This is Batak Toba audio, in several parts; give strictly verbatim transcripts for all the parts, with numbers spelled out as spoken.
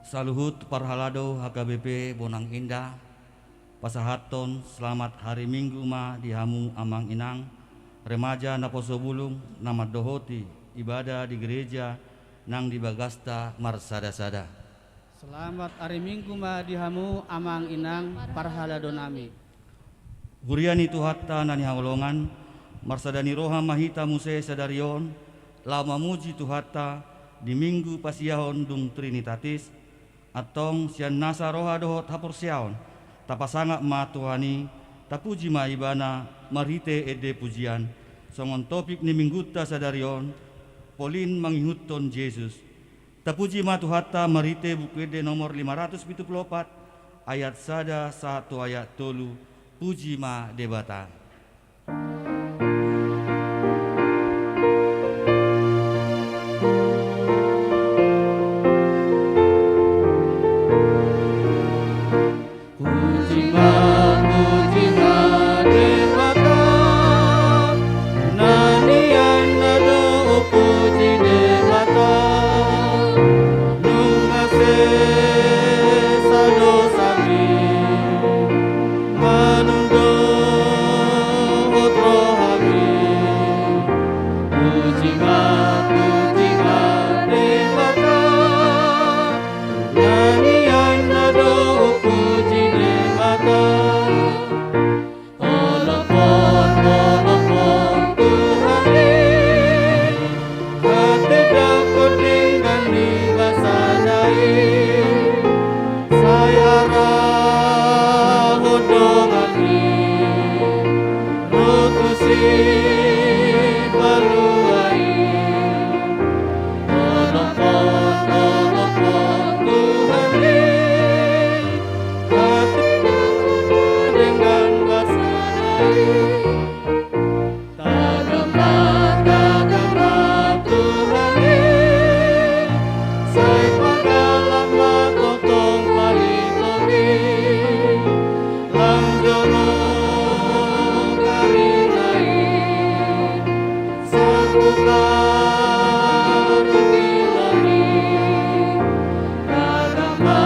Saluhut parhalado H K B P Bonang Indah, pasahathon selamat hari Minggu ma di hamu amang inang, remaja naposo bulung, na mandohoti ibadah di gereja nang di bagasta marsada-sada. Selamat hari Minggu ma di hamu amang inang parhalado nami. Huria ni Tuhanta na hinaholongan, marsada ni roha ma hita muse sadari on, laho mamuji Tuhanta di Minggu pasiahon dung Trinitatis, antong sian nasa roha dohot haporseaon, tapasangap ma Tuhan i, tapuji ma Ibana marhite ende pujian, songon topik ni Minggunta sadari on, polin mangihuthon Jesus. Tapuji ma Tuhanta marhite Buku Ende nomor lima ratus pitu pulu opat, ayat sada sahat tu ayat tolu, puji ma Debata. Puji ma, puji ma Debata, na nian na do puji Debata, nunga sesa dosami, manang dohot rohami. Puji ma, puji ma Debata, na nian na do puji Debata. Olophon, olophon Tuhan i, hatindangkon denggan ni basana i, sai arahon donganmi ro tu sipalua i. Olophon, olophon Tuhan i, hatindangkon denggan basana i. Tagam ma, tagam ma Tuhan i, sai panggalap ma tongtong palitonmi. Lang jolo karina i, sangkup haru tiloni. Tagam ma,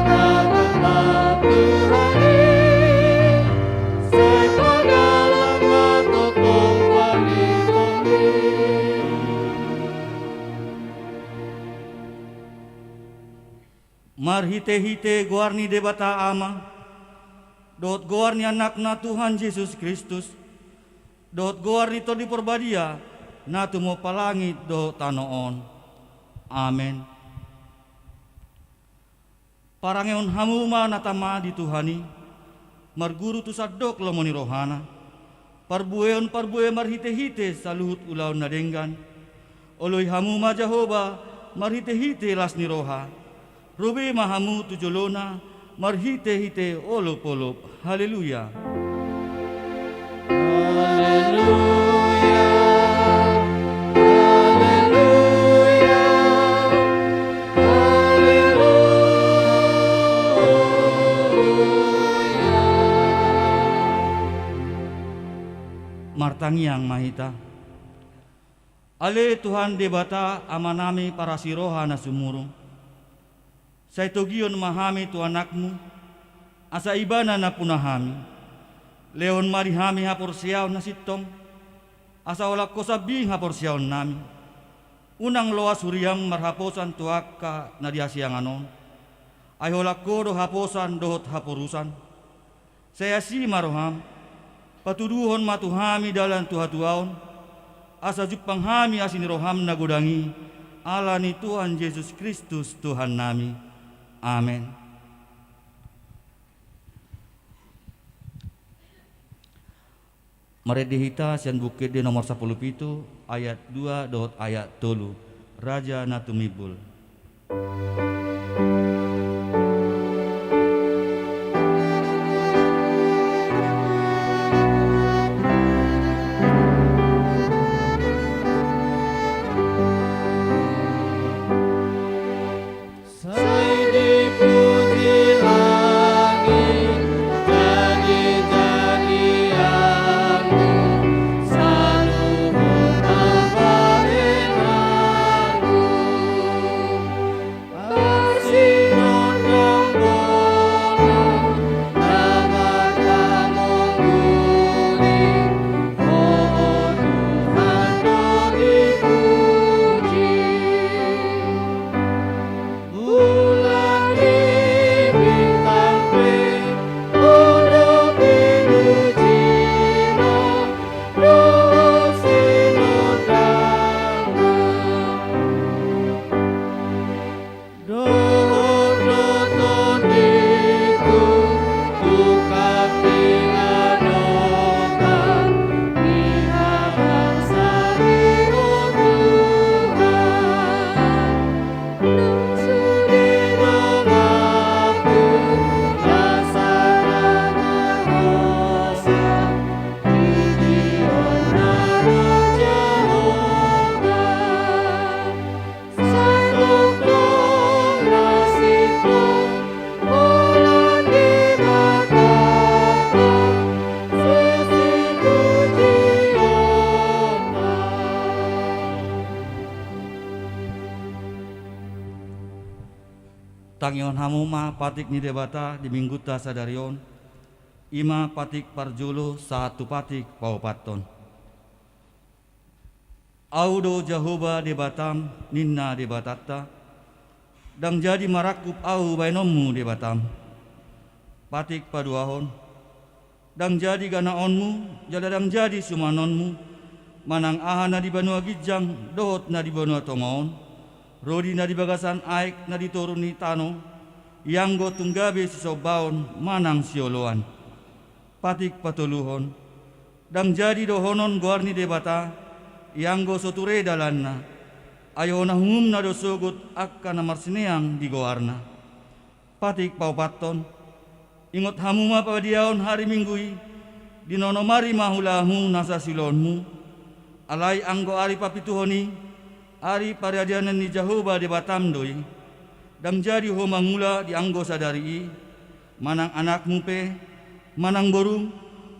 tagam ma Tuhan i, sai panggalap ma tongtong palitonmi. Marhitehite goar ni Debata Ama, dohot goar ni Anakna Tuhan Jesus Kristus, dohot goar ni Tondi Parbadia, na tumompa langit dohot tano on. Amen. Parangehon hamu ma na tama di Tuhan i, marguru tu sandok lomo ni rohana, parbuehon parbue marhitehite saluhut ulaon na denggan. Oloi hamu ma Jahowa marhitehite las ni roha, ro be ma hamu tu jolona marhitehite olopolop. Haleluya. Haleluya, haleluya, haleluya. Martangiang ma hita. Ale Tuhan Debata, Amanami parasi roha na sumurung, sai togion ma hami tu Anakmu, asa Ibana nampuna hami. Lehon ma di hami haporseaon na sintong, asa holan Ho sambing haporseaonnami. Unang loas huriaM marhaposan tu angka na di hasiangan on, ai holan Ho do haposan dohot haporusan. Sai asi ma rohaM, patuduhon ma tu hami dalan tu hatuaon, asa jumpang hami asi ni rohaM na godang i, ala ni Tuhan Jesus Kristus Tuhannami. Amen. Marende hita sian Buku Ende nomor sampulu pitu, ayat dua dohot ayat tolu. Raja na tumimbul. Sai dipuji langit, jadi-jadianMu, saluhut pambahenanMu. Tangihon hamu ma patik ni Debata di minggunta sadari on, i ma patik parjolo sahat tu patik paopathon. Ahu do Jahowa Debatam, ninna Debatanta, ndang jadi marangkup ahu baenonmu Debatam. Patik paduahon, ndang jadi ganaonmu, jala ndang jadi sumanonmu, manang aha na di banua ginjang dohot na di banua tonga on, rodi na di bagasan aek na di toru ni tano, ianggo tung gabe sisombaon manang sioloan. Patik patoluhon, ndang jadi dohonon goar ni Debata, ianggo so ture dalanna, ai hona humumna do sogot angka na marsineang di goarna. Patik paopathon, ingot hamu ma padiaon ari Minggu i, dinonomari ma hulamu nasa siulaonmu, alai anggo ari papituhon i, ari paradianan ni Jahowa Debatam do i. Ndang jadi ho mangula di anggo sadari i, manang anakmu pe, manang borum,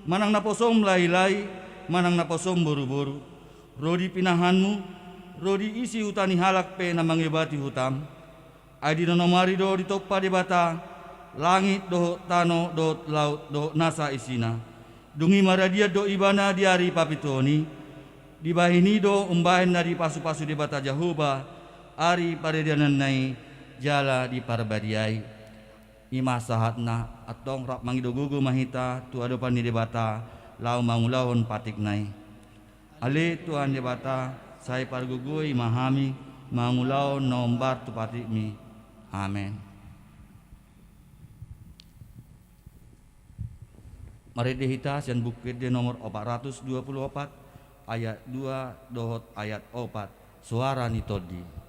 manang naposom lae-lae, manang naposom boru-boru, rodi pinahanmu, rodi isi huta ni halak pe na mangebati hutam. Ai dinonomari do ditompa Debata langit dohot tano dohot laut dohot nasa isina. Dung i maradian do ibana di ari papituhon i. Dibahen i do umbahen na dipasupasu Debata Jahowa ari paradiananna i jala diparbadiai. I ma sahatna, antong rap mangido gogo ma hita tu adopan ni Debata laho mangulahon patikna i. Ale Tuhan Debata, sai pargogoi ma hami mangulahon na hombar tu patikmi. Amen. Marende hita sian Buku Ende nomor opat ratus dua puluh opat, ayat dua dohot ayat opat. Soara ni Tondi.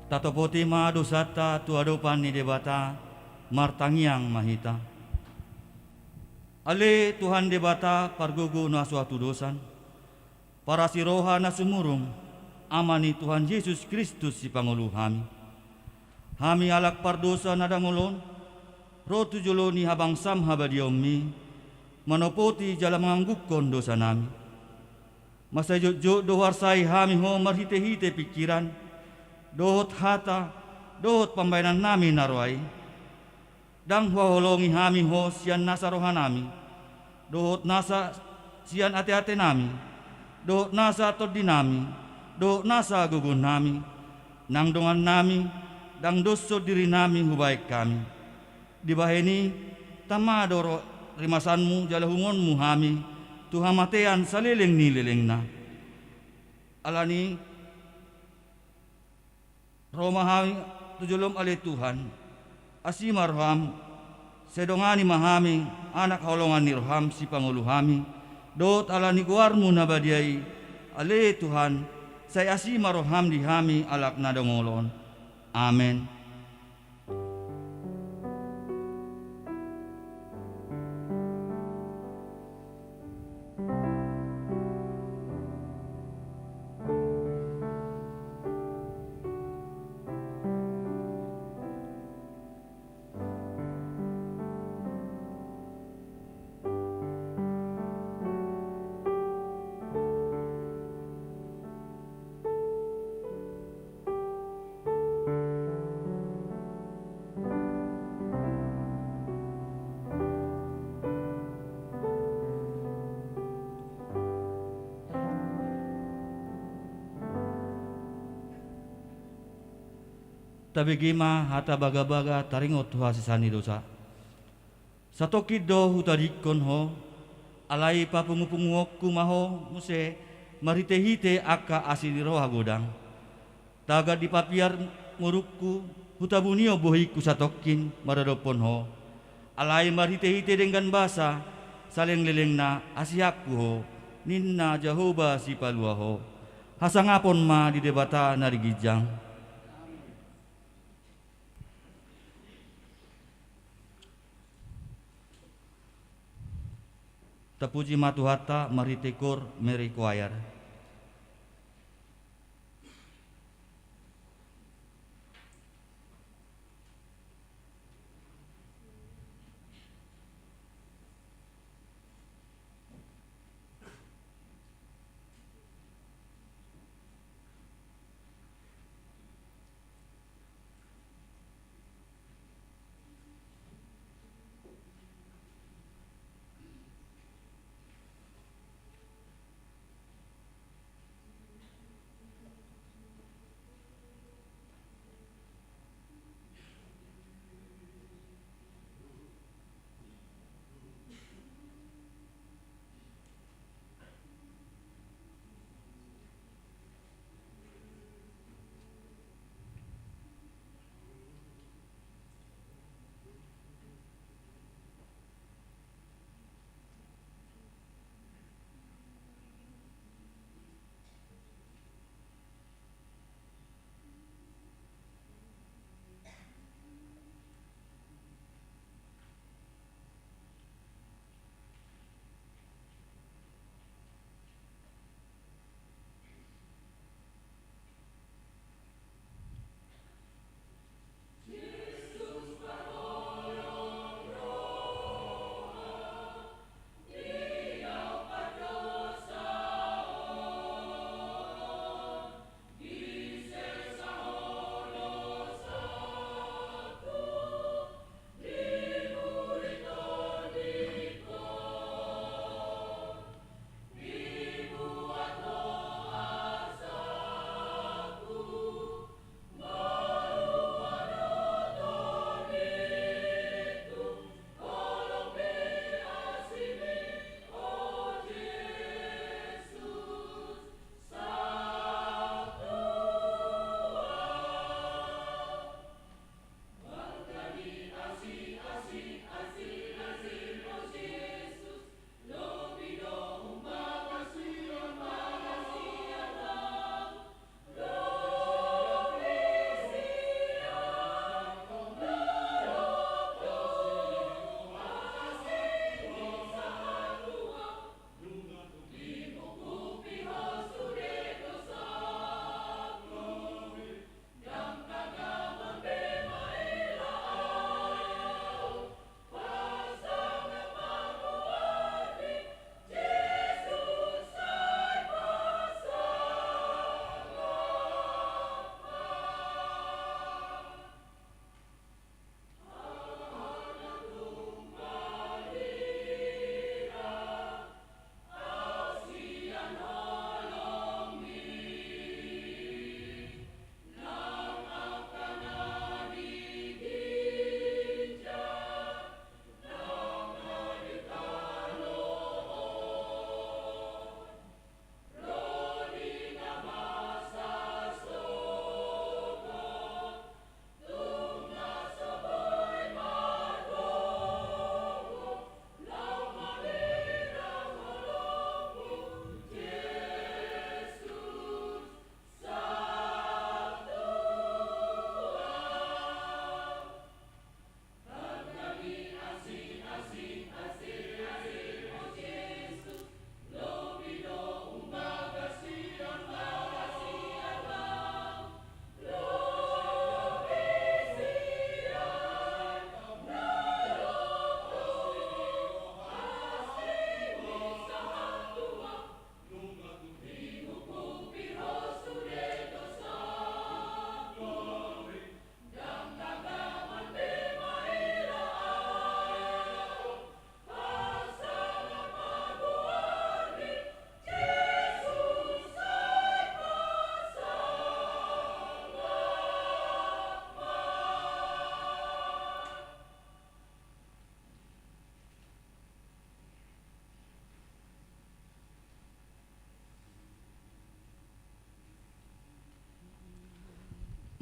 Tatopoti ma dosanta tu adopan ni Debata, martangiang ma hita. Ale Tuhan Debata, pargogo na so hatudosan, parasi roha na sumurung, Ama ni Tuhan Jesus Kristus sipangolu hami. Hami halak pardosa na dangol on, ro tu jolo ni habangsam habadiaonmi, manopoti jala manganggungkon dosanami. Mansai jotjot do huarsai hami ho marhitehite pingkiran, dohot hata, dohot pambahenannami na roa i. Ndang huhaholongi hami ho sian nasa rohanami, dohot nasa sian ateatenami, dohot nasa tondinami, dohot nasa gogonami, nang dongannami, ndang doshon dirinami hubahen hami. Dibahen i, tama do ro-, rimasanmu jala hungonmu hami tu hamatean saleleng ni lelengna. Alani ro ma hami tu jolom ale Tuhan, asi ma roham, sai dongani ma hami, anak haholongan ni roham sipangolu hami, dohot alani goarmu na badia i, ale Tuhan, sai asi ma roham di hami halak na dangol on. Amen. Tabege ma hata bagabaga taringot tu hasesaan ni dosa. Satongkin do hutadingkon ho, alai papungupunguonku ma ho muse marhitehite angka asi ni roha godang. Tagan dipapiar ngolungku, hutabuni bohingku satongkin maradophon ho. Alai marhitehite denggan basa, saleleng lelengna hasianku ho, ninna Jahowa Sipalua ho. Hasangapon ma di Debata na di ginjang. Tapuji ma Tuhanta marhite koor Mary Choir.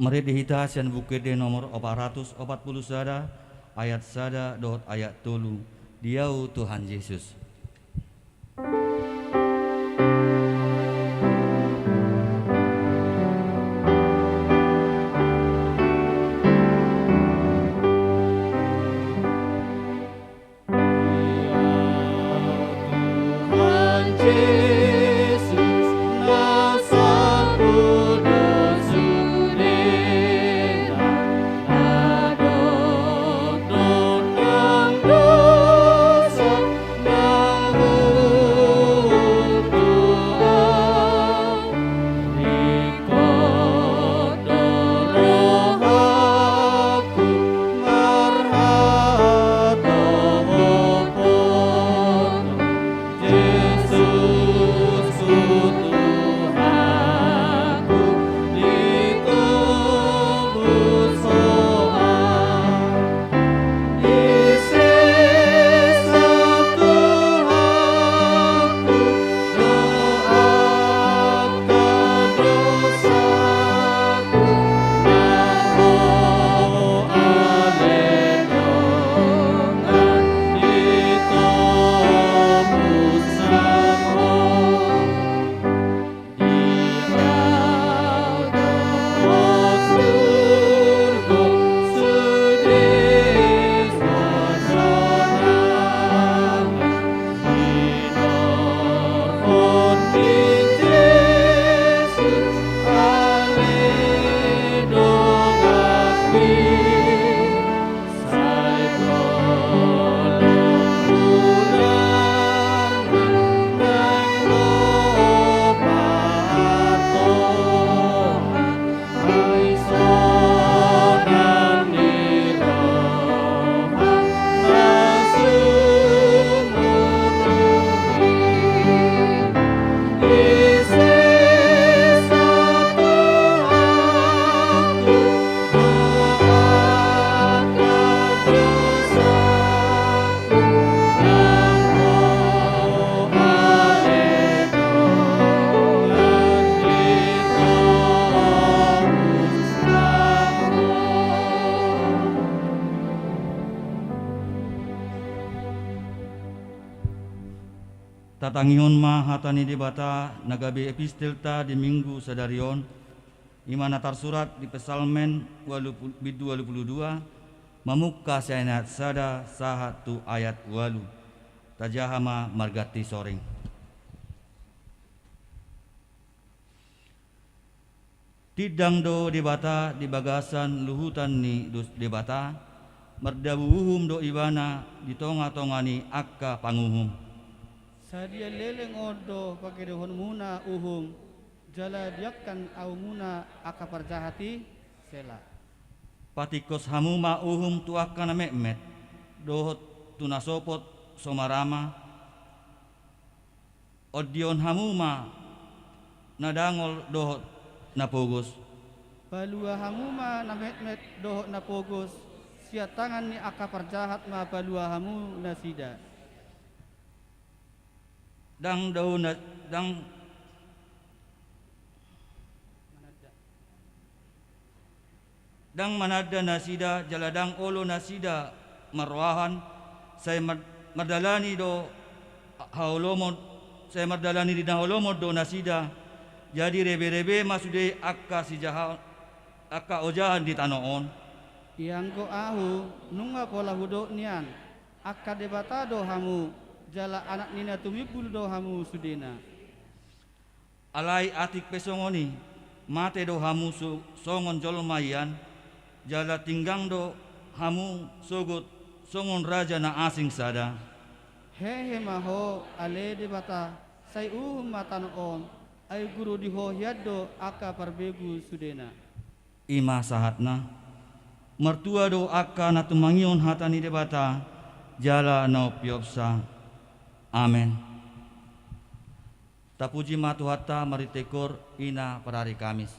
Marende hita sian Buku Ende nomor opat ratus opat pulu sada, ayat sada dohot ayat tolu. Di Ahu Tuhan Jesus. Tatangihon ma hata ni Debata na gabe epistelta di Minggu sadari on, i ma na tarsurat di Psalmen ualu pulu, bindu ualu pulu dua, mamungka sian ayat sada sahat tu ayat ualu. Tajaha ma marganti soring. Tindang do Debata di bagasan luhutan ni dos Debata, mardabu uhum do Ibana di tonga-tonga ni angka panguhum. Sadia leleng on do pangedehonmuna uhum, jala diangkat aumuna angka parjahat i? Sela. Patingkos hamu ma uhum tu angka na metmet, dohot tu na sopot so marama, ondihon hamu ma na dangol dohot na pogos. Palua hamu ma na metmet dohot na pogos, sian tangan ni angka parjahat ma palua hamu nasida. Ndang dao na, ndang, ndang mananda nasida, jala ndang olo nasida marrohahan, sai mar-, mardalani do haholomon, sai mardalani di na holomon do nasida, jadi rebe-rebe ma sude angka sijaha-, angka ojahan di tano on. Ianggo ahu, nunga pola hudok nian, angka debata do hamu, jala anak ni na tumimbul do hamu sudena. Alai atik pe songon i, mate do hamu so-, songon jolma ian, jala tinggang do hamu sogot songon raja na asing sada. Hehe ma ho, ale Debata, sai uhum ma tano on, ai guru di ho hian do angka parbegu sudena. I ma sahatna. Martua do angka na tumangihon hata ni Debata, jala na umpeopsa. Amen. Tapuji ma Tuhanta marhite Koor, i na parari Kamis.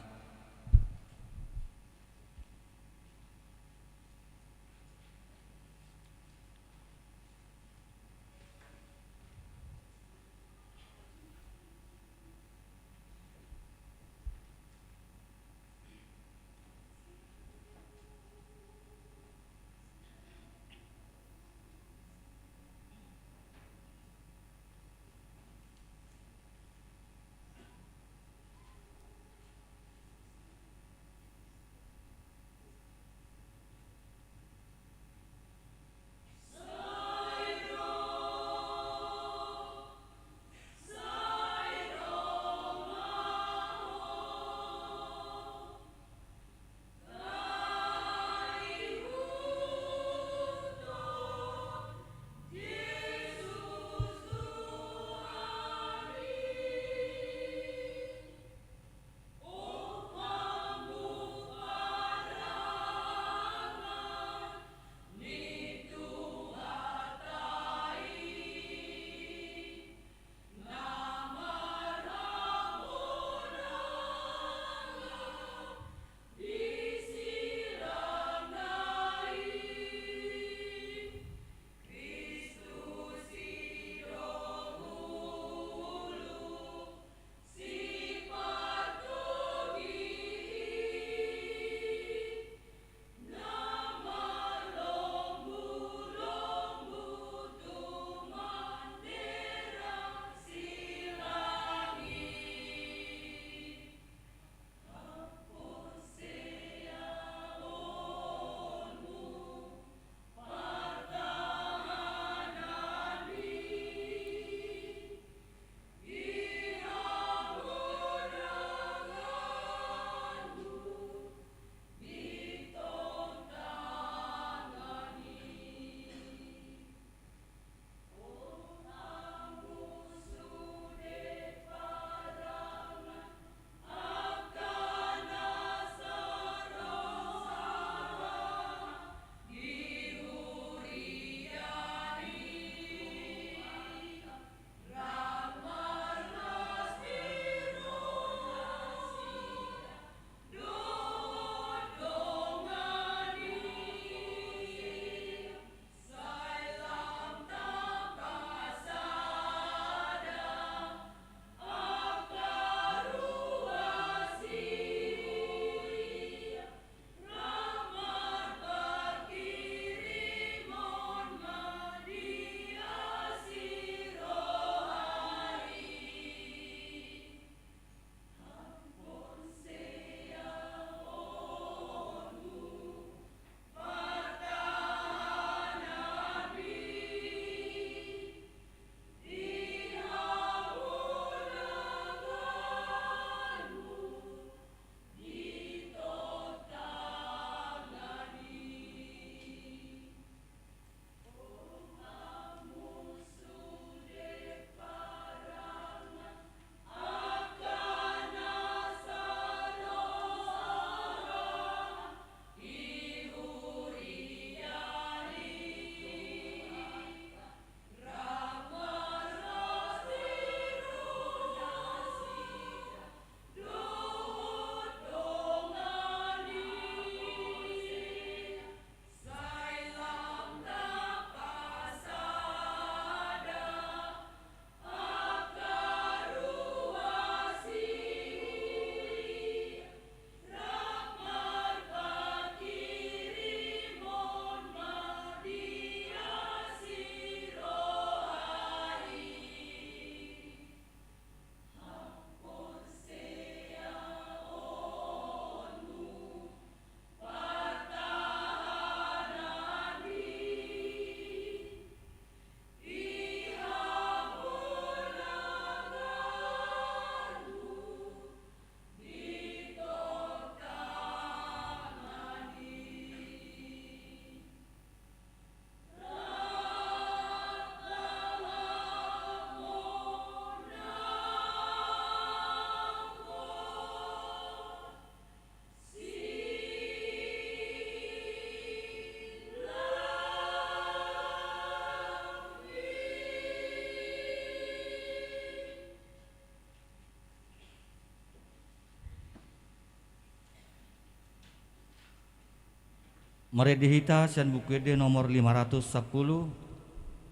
Marende hita sian Buku Ende nomor lima ratus sampulu,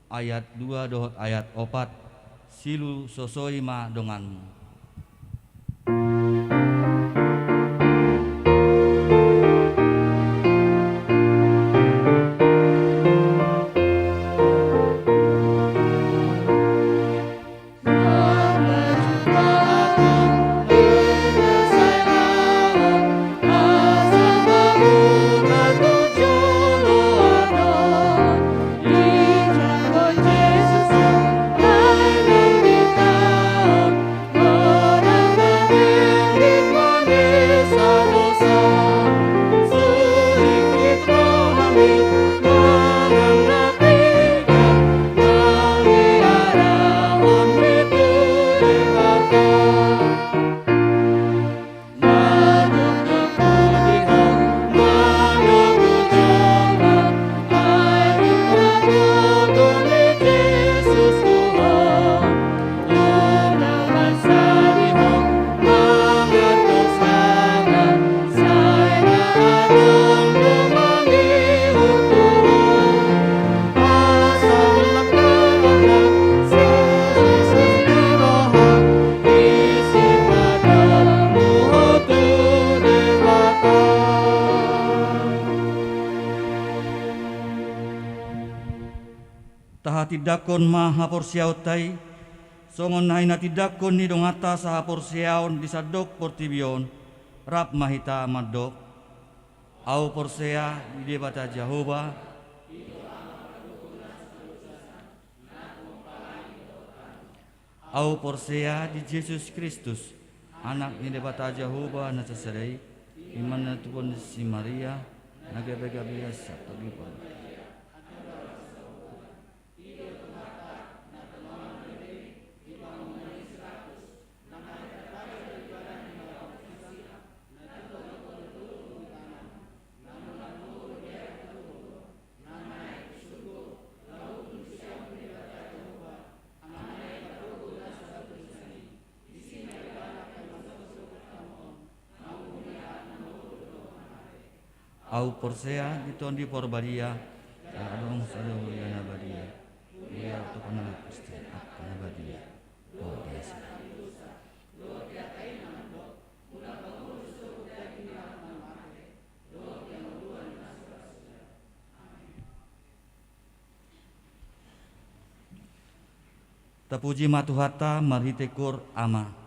ayat dua dohot ayat opat. Silusosoi ma donganmu. Tahatindangkon ma haporseaonta i, songon na hinatindangkon ni donganta sahaporseaon di sandok portibi on. Rap ma hita mandok: Ahu porsea di Debata Jahowa. Ahu porsea di Jesus Kristus, Anak ni Debata Jahowa na sasada i, i ma na tinadingon si Maria, na gabe gabe ia sahat tu pangkibuan. Ahu porsea di Tondi Parbadia, adong sada Huria na badia, Huria Partopangan Kristen angka na badia. Amen. Tapuji ma Tuhanta marhite Koor Ama.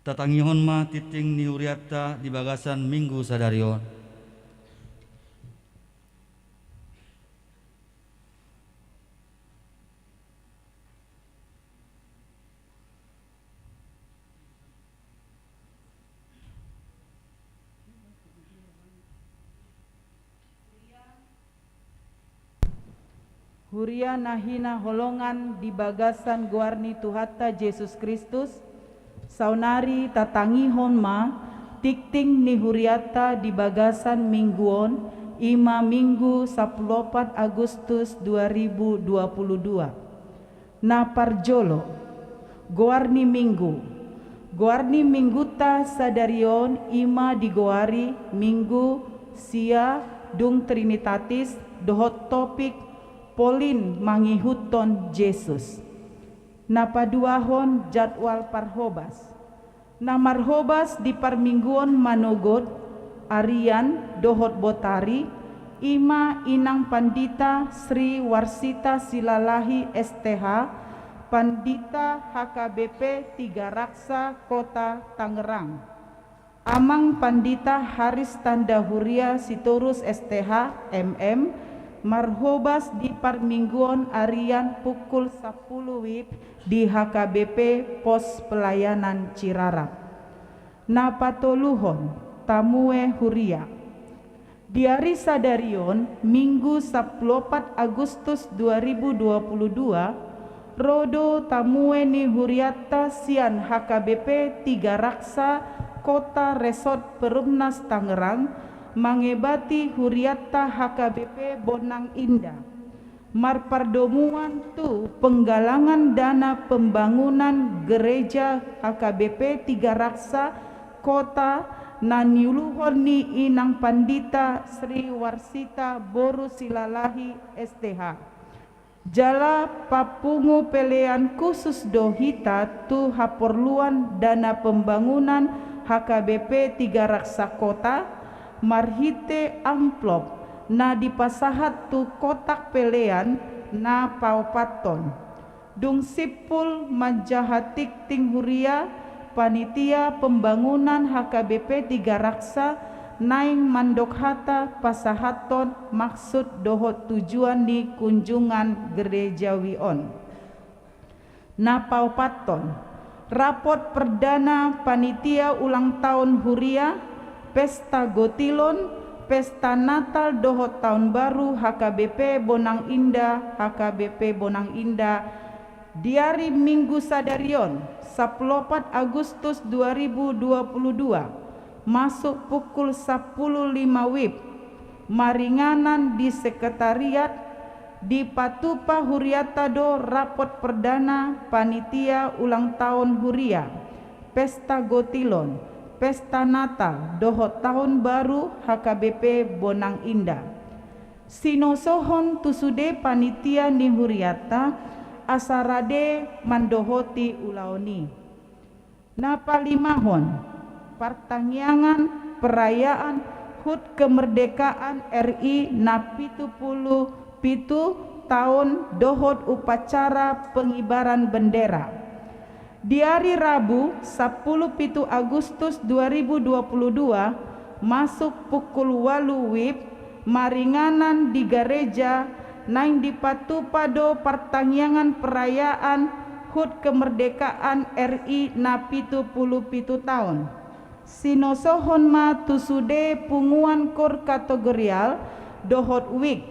Tatangihon ma tingting ni hurianta di bagasan Minggu sadari on. Huria na hinaholongan di bagasan goar ni Tuhanta Jesus Kristus, saonari tatangihon ma tingting ni hurianta di bagasan Minggu on, i ma Minggu sampulu opat Agustus dua ribu dua puluh dua. Na parjolo, goar ni Minggu. Goar ni Mingguta sadari on i ma digoari Minggu Sia, dung Trinitatis, dohot topik Polin mangihuthon Jesus. Na paduahon, jadwal parhobas. Na marhobas di parmingguon manogot, arian dohot botari, i ma Inang Pandita Sri Warsita Silalahi, S T H, Pandita H K B P Tiga Raksa, Kota Tangerang. Amang Pandita Haris Tanda Huria Sitorus, S T H, M M, marhobas di parmingguon arian pukul sampulu WIB di H K B P Pos Pelayanan Cirarap. Na patoluhon, tamue huria. Di ari sadari on, Minggu sampulu opat Agustus dua ribu dua puluh dua, ro do tamue ni hurianta sian H K B P Tiga Raksa, Kota Resort Perumnas Tangerang, mangebati hurianta H K B P Bonang Indah. Marpardomuan tu penggalangan dana pembangunan gereja H K B P Tiga Raksa Kota na niuluhon ni Inang Pandita Sri Warsita boru Silalahi, S T H. Jala papungu pelean khusus do hita tu haporluan dana pembangunan H K B P Tiga Raksa Kota, marhite amplop na dipasahat tu kotak pelean na paopathon. Dung simpul manjaha tingting huria, panitia pembangunan H K B P Tiga Raksa naeng mandok hata pasahathon maksud dohot tujuan ni kunjungan gerejawi on. Na paopathon, rapot perdana panitia ulang taon huria, pesta gotilon, pesta Natal dohot taon baru H K B P Bonang Indah, H K B P Bonang Indah, di ari Minggu sadari on, sampulu opat Agustus dua ribu dua puluh dua, masuk pukul sampulu lima WIB, maringanan di sekretariat, dipatupa hurianta do rapot perdana panitia ulang taon huria, pesta gotilon, pesta Natal dohot taon baru H K B P Bonang Indah. Sinosohon tu sude panitia ni hurianta, asa rade mandohoti ulaon i. Na palimahon, partangiangan perayaan HUT kemerdekaan R I na pitu pulu pitu taon dohot upacara pengibaran bendera. Di ari Rabu, sampulu pitu Agustus dua ribu dua puluh dua, masuk pukul ualu WIB, maringanan di gareja, naeng dipatupa do partangiangan perayaan HUT kemerdekaan R I na pitu pulu pitu taon. Sinosohon ma tu sude punguan kor kategorial dohot wig,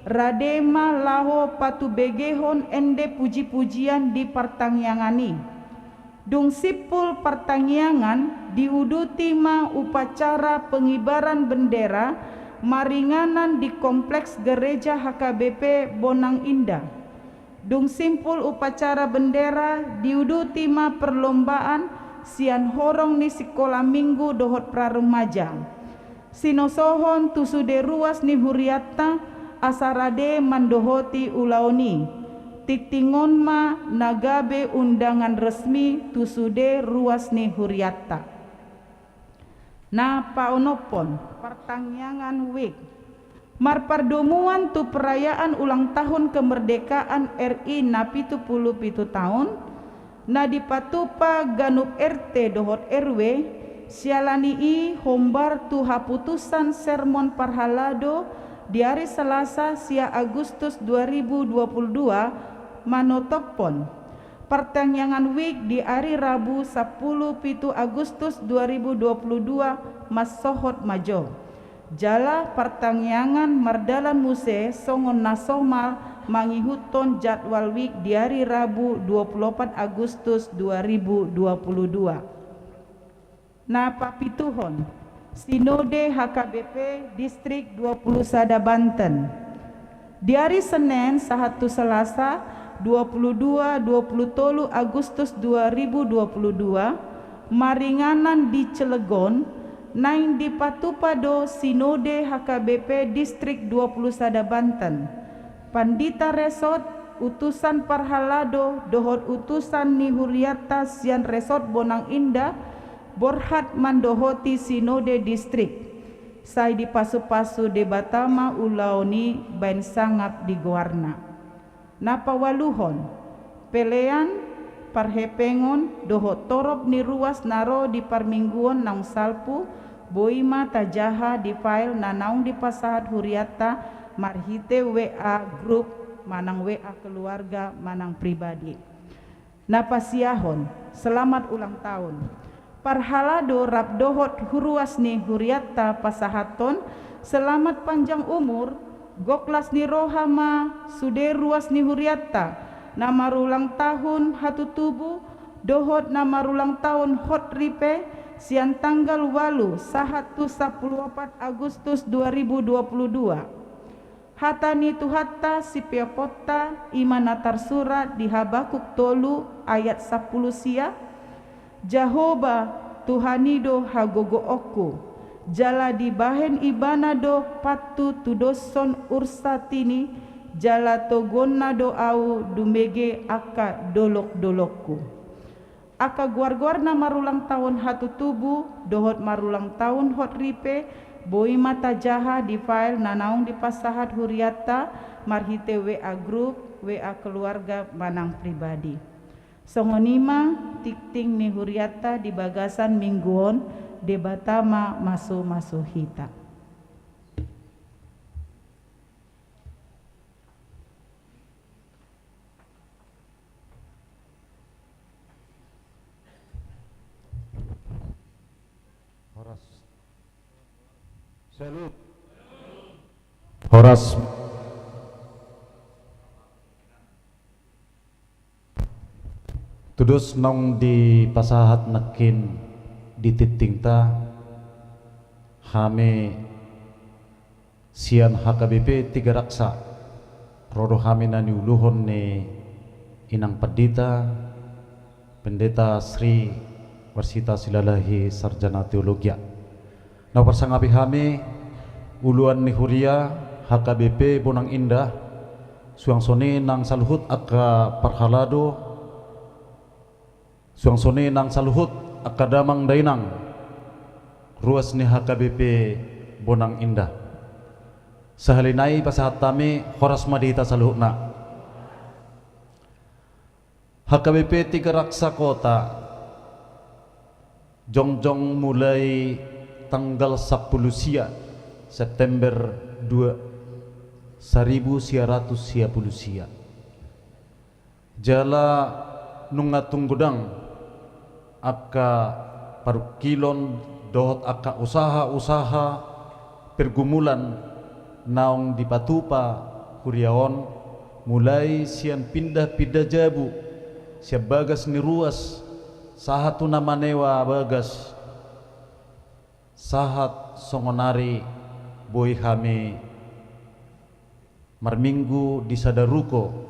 rade ma laho patubegehon ende puji-pujian di partangiangan i. Dung simpul partangiangan, diuduti ma upacara pengibaran bendera maringanan di kompleks gereja H K B P Bonang Indah. Dung simpul upacara bendera, diuduti ma perlombaan sian horong ni sikola minggu dohot praremaja. Sinosohon tu sude ruas ni hurianta, asa rade mandohoti ulaon i. Tingting on ma na gabe undangan resmi tu sude ruas ni hurianta. Na paonomhon, partangiangan wig. Marpardomuan tu perayaan ulang tahun kemerdekaan R I na pitu pulu pitu taon, Na dipatupa ganup R T dohot R W, siala ni i hombar tu haputusan sermon parhalado di ari Salasa sia Agustus dua ribu dua puluh dua manotophon partangiangan wijk di ari Rabu sampulu pitu Agustus dua ribu dua puluh dua mansohot ma jo. Jala partangiangan mardalan muse songon na somal mangihuthon jadwal wijk di ari Rabu dua puluh opat Agustus dua ribu dua puluh dua. Na papituhon, Sinode H K B P Distrik dua puluh sada Banten. Di ari Senen sahat tu Salasa, dua puluh dua, dua puluh tolu Agustus dua ribu dua puluh dua, maringanan di Cilegon, naeng dipatupa do Sinode H K B P Distrik dua puluh sada Banten. Pandita resort, utusan parhalado dohot utusan ni hurianta sian resort Bonang Indah, borhat mandohoti Sinode Distrik. Sai dipasupasu Debata ma ulaon i baen sangap di goarna. Na paualuhon, pelean, parhepengon dohot torop ni ruas na ro di parmingguon naung salpu, boi ma tajaha di file na naung dipasahat hurianta marhite W A grup manang W A keluarga manang pribadi. Na pasiahon, selamat ulang tahun. Parhalado rap dohot huruas ni hurianta pasahathon selamat panjang umur, gok las ni roha ma sude ruas ni hurianta na marulang tahun hatutubu dohot na marulang tahun hot ripe sian tanggal ualu sahat tu sampulu opat Agustus dua ribu dua puluh dua. Hata ni Tuhanta sipeoponta i ma na tarsurat di Habakuk tolu ayat sampulu sia, Jahowa, Tuhan i do hagogoonku, jala dibahen Ibana do patut tudoshon ursatini, jala togonna do ahu dumege angka dolok-dolokku. Angka goar-goar na marulang tahun hatutubu dohot marulang tahun hot ripe boi ma tajaha di file na naung dipasahat hurianta marhite W A grup, W A keluarga manang pribadi. Songon i ma tingting ni hurianta di bagasan minggu on. Debata ma masu-masu hita. Horas. Salut. Horas. Tudos naung dipasahat nangkin di tingtingta, hami sian H K B P Tiga Raksa, ro do hami na niuluhon ni Inang Pandita, Pendeta Sri Warsita Silalahi, Sarjana Teologia. Na huparsangapi hami, uluan ni huria H K B P Bonang Indah, suang songon i nang saluhut angka parhalado, suang songon i nang saluhut angka damang dainang, ruas ni H K B P Bonang Indah. Sahali nai pasahat hami, horas ma di hita saluhutna. H K B P Tiga Raksa Kota, jongjong mulai tanggal sampulu sia September dua, saribu sia ratus sia pulu sia. Jala nunga tung godang angka parungkilon dohot angka usaha-usaha pergumulan naung dipatupa huria on, mulai sian pindah-pindah jabu, sian bagas ni ruas, sahat tu na manewa bagas, sahat songonari boi hami marminggu di sada ruko.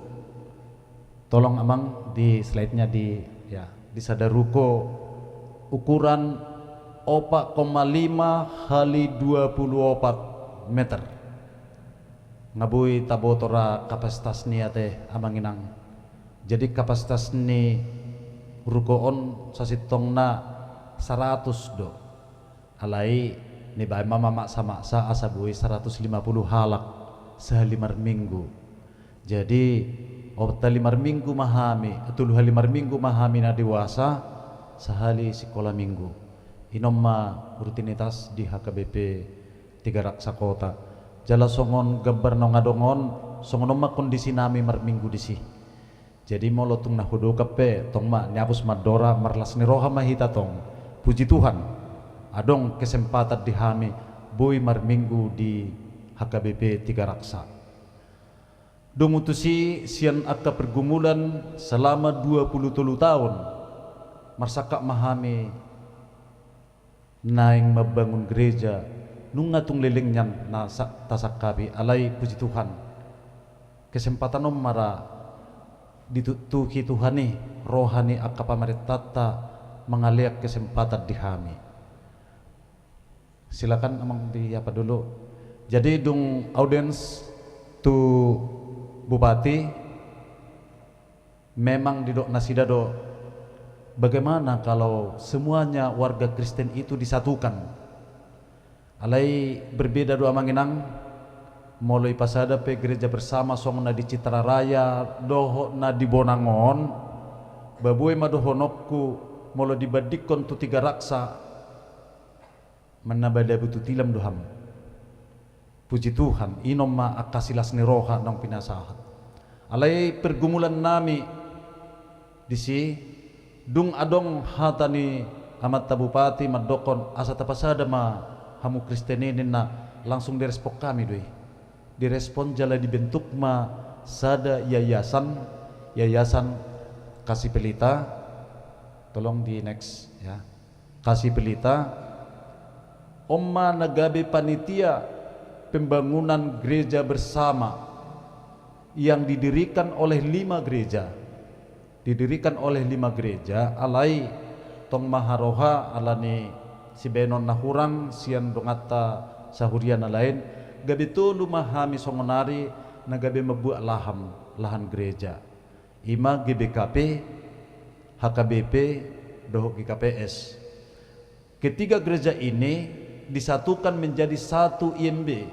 Tolong, Amang, di slide-nya di, ya, di sada ruko ukuran opat koma lima kali dua puluh opat meter. Nga boi taboto ra kapasitas ni i ate, Amang Inang. Jadi kapasitas ni ruko on sasintongna saratus do. Alai nibaen ma mamaksa-maksa asa boi saratus lima puluh halak sahali marminggu. Jadi Opat hali marminggu ma hami, tolu hali marminggu ma hami na dewasa, sahali sikola minggu. Inon ma rutinitas di H K B P Tiga Raksa Kota. Jala songon gambar naung adong on, songon on ma kondisi nami marminggu disi. Jadi molo tung na hudokap pe, tong ma niapus mandora, marlas ni roha ma hita tong. Puji Tuhan, adong kesempatan di hami boi marminggu di H K B P Tiga Raksa. Domu tusi sian angka pergumulan selama dua puluh tolu taon, marsangkap ma hami naeng mambangun gereja, nunga tung leleng nian na sa-, tasangkapi, alai puji Tuhan. Kesempatan on ma ra dituktuki Tuhan i, roha ni angka pamarentanta mangalean kesempatan di hami. Silakan, Amang, di apa dulu. Jadi, dung audiens tu Bupati, memang didok nasida do, bagaimana kalau semuanya warga Kristen itu disatukan? Alai berbeda do, Amang Inang, molo ipasada pe gereja bersama songon na di Citra Raya dohot na di Bonang on, ba boi ma dohononku, molo dibandingkon tu Tiga Raksa, manaba dabu tu tilam do hamu. Puji Tuhan, inon ma angka silas ni roha naung pinasahat. Alai pergumulan nami disi, dung adong hata ni Amanta Bupati mandokkon asa tapasada ma hamu Kristen i ninna, langsung direspon hami do i. Direspon jala dibentuk ma sada yayasan, Yayasan Kasih Pelita. Tolong di next, ya. Kasih Pelita, on ma na gabe panitia pembangunan gereja bersama yang didirikan oleh lima gereja. Didirikan oleh lima gereja, alai tong ma haroha ala ni sibahenon na hurang sian donganta sahuria na lain, gabe tolu ma hami songonari na gabe mambuat lahan, lahan gereja. Ima G B K P, H K B P, dohot G K P S. Ketiga gereja ini disatukan menjadi satu I M B,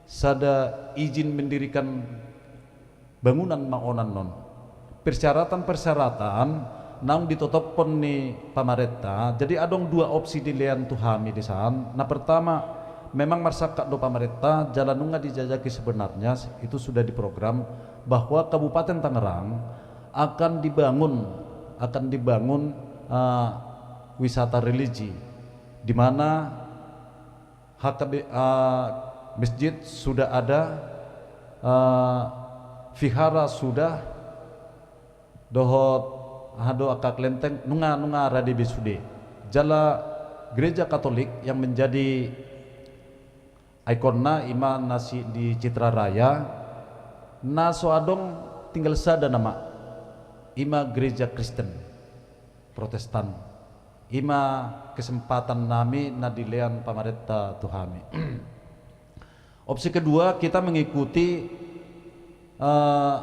sada izin mendirikan bangunan ma on annon. Persyaratan-persyaratan naung ditotophon ni pamarenta, jadi adong dua opsi dilean tu hami di san. Na pertama, memang marsangkap do pamarenta, jala nunga dijajaki sebenarnya, itu sudah diprogram, bahwa Kabupaten Tangerang akan dibangun, akan dibangun, eh, wisata religi, di mana H K B, eh, masjid sudah ada, eh, vihara sudah, dohot aha do angka kelenteng, nunga, nunga rade be sude. Jala Gereja Katolik yang menjadi ikonna ima na si di Citra Raya, na so adong tinggal sada nama, ima Gereja Kristen Protestan. Ima kesempatan nami na dilean pamarenta tu hami. Opsi kedua, kita mengikuti, eh,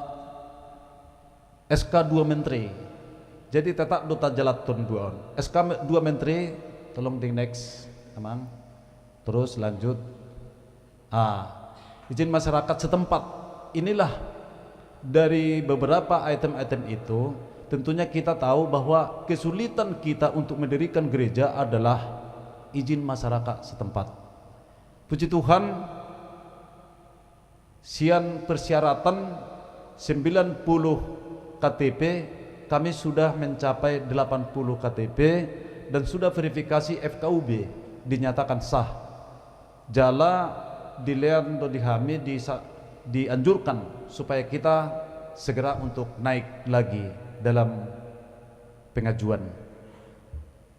S K dua Menteri. Jadi tetap do tajalanhon dua on. S K me-, dua Menteri, tolong di next, Amang. Terus lanjut. Ah, izin masyarakat setempat. Inilah dari beberapa item-item itu, tentunya kita tahu bahwa kesulitan kita untuk mendirikan gereja adalah izin masyarakat setempat. Puji Tuhan, sian persyaratan sembilan puluh K T P, kami sudah mencapai delapan puluh K T P dan sudah verifikasi F K U B dinyatakan sah. Jala dilean do di hami di sa-, dianjurkan supaya kita segera untuk naik lagi dalam pengajuan.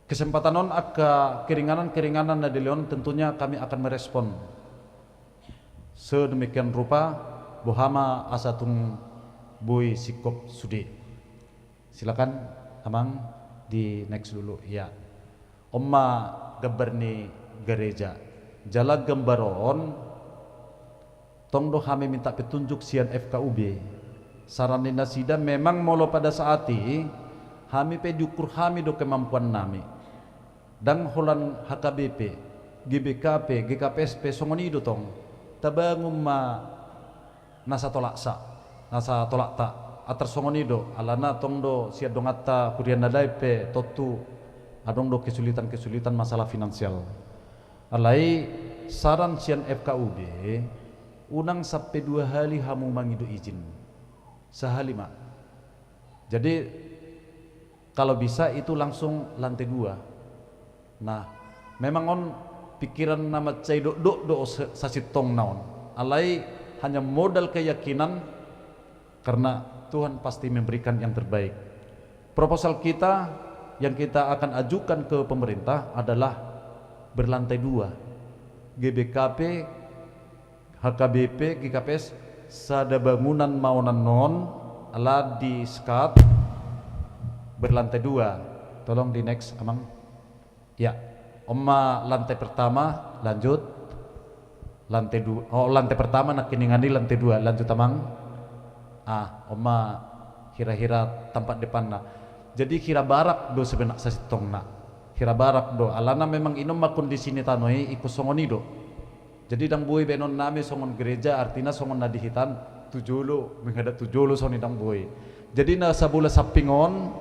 Kesempatan on angka keringanan-keringanan na dilean on tentunya kami akan merespon sedemikian rupa, boha ma asa tung boi singkop sude. Silakan, Amang, di next dulu. Ya. On ma gambar ni gareja. Jala gambar on, tong do hami minta petunjuk sian F K U B. Saran ni nasida memang molo pada saat i, hami pe diukur hami do kemampuan nami. Ndang holan H K B P, G B K P, G K P S pe songon i do tong. Tabangun ma na satolak sa, na satolak ta. Atar songon i do, alana tong do sian donganta huria na lain pe tontu adong do kesulitan-kesulitan masalah finansial. Alai saran sian F K U B, unang sampe dua hali hamu mangido izin. Sahali ma. Jadi, kalau bisa itu langsung lantai dua. Nah, memang on pikiran na mansai dokdok do sa-, sasintongna on. Alai hanya modal keyakinan, karena Tuhan pasti memberikan yang terbaik. Proposal kita yang kita akan ajukan ke pemerintah adalah berlantai dua. G B K P, H K B P, G K P S, sada bangunan ma on annon, ala di skat, berlantai dua. Tolong di next, Amang. Ya, on ma lantai pertama, lanjut. Lantai dua, oh, lantai pertama, nangkiningan i lantai dua, lanjut, Amang. Ah, on ma hira-hira tampat depanna. Jadi hira barak do sebenar sasintongna. Hira barak do, alana memang i on ma kondisi ni tano i, ingkon songon i do. Jadi ndang boi baenon nami songon gereja, artina songon na di hita an tu jolo, menghadap tu jolo, songon i ndang boi. Jadi na sabola samping on,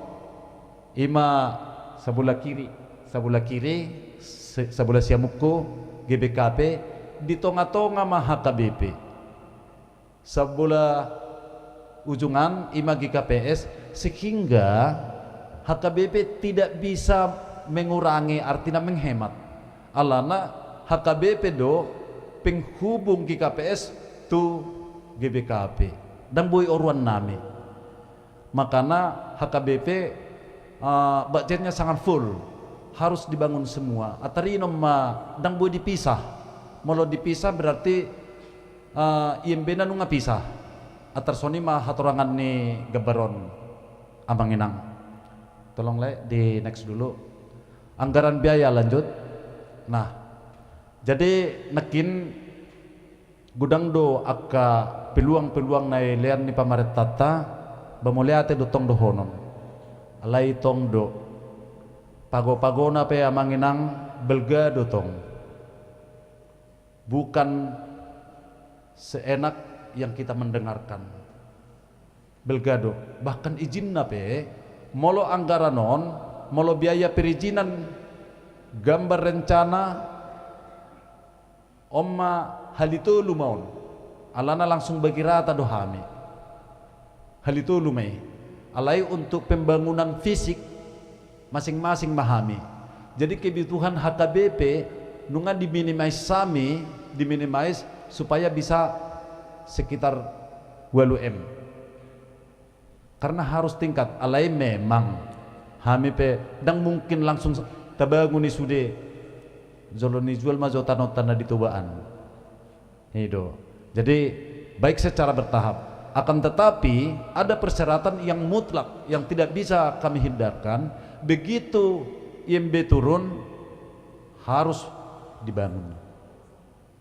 i ma sabola kiri, sabola kiri, se-, sabola siamukku, G B K P, di tonga-tonga ma H K B P. Sabola ujung an, i ma G K P S, sehingga H K B P tidak bisa mengurangi, artina menghemat. Alana H K B P do penghubung G K P S tu G B K P. Ndang boi oruan nami. Makana H K B P, eh, budgetnya sangat full, harus dibangun semua. Atar i on ma ndang boi dipisah. Molo dipisah berarti, eh, I M B na nunga pisah. Atar songon i ma hatorangan ni gambar on, Amang Inang. Tolong, Le, di next dulu. Anggaran biaya, lanjut. Nah, jadi nangkin godang do angka peluang-peluang na ilean ni pamarentanta, ba mauliate do tong dohonon. Alai tong do. Pago-pagona pe, Amang Inang, balga do tong. Bukan seenak yang kita mendengarkan. Balga do. Bahkan izinna pe, molo anggaran on, molo biaya perizinan, gambar rencana, on ma hali tolu ma on. Alana langsung bagi rata do hami. Hali tolu ma i. Alai untuk pembangunan fisik, masing-masing ma hami. Jadi kebutuhan H K B P nunga diminimais hami, diminimais supaya bisa sekitar walu M. Karena harus tingkat, alai memang hami pe ndang mungkin langsung tabangun i sude. Jolo ni jual ma jo tanonta na di Toba an. I do. Jadi, baik secara bertahap. Akan tetapi, ada persyaratan yang mutlak, yang tidak bisa kami hindarkan. Begitu I M B turun, harus dibangun.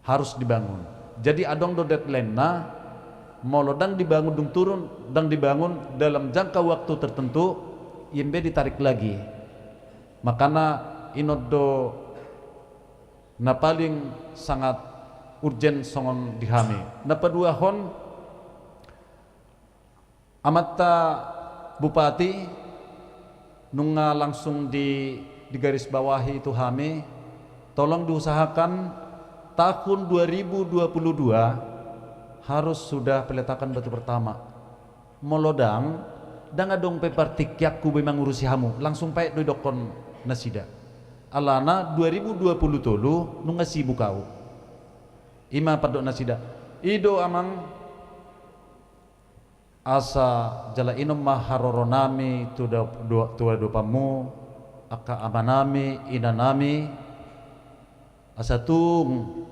Harus dibangun. Jadi, adong do deadline-na, molo ndang dibangun dung turun, ndang dibangun dalam jangka waktu tertentu, I M B ditarik lagi. Makana i on do na paling sangat urgen songon di hami. Na paduahon, amanta Bupati nunga langsung di, digarisbawahi tu hami, tolong diusahakan tahun dua ribu dua puluh dua harus sudah peletakan batu pertama. Molo ndang, ndang adong pe partingkianku be mangurusi hamu, langsung paet do didokkon nasida. Alana dua ribu dua puluh tolu nunga sibuk ahu. I ma pandok nasida. I do, Amang, asa jala i on ma haroronami tu da-, do-, tu adopanmu, angka amanami, inanami, asa tung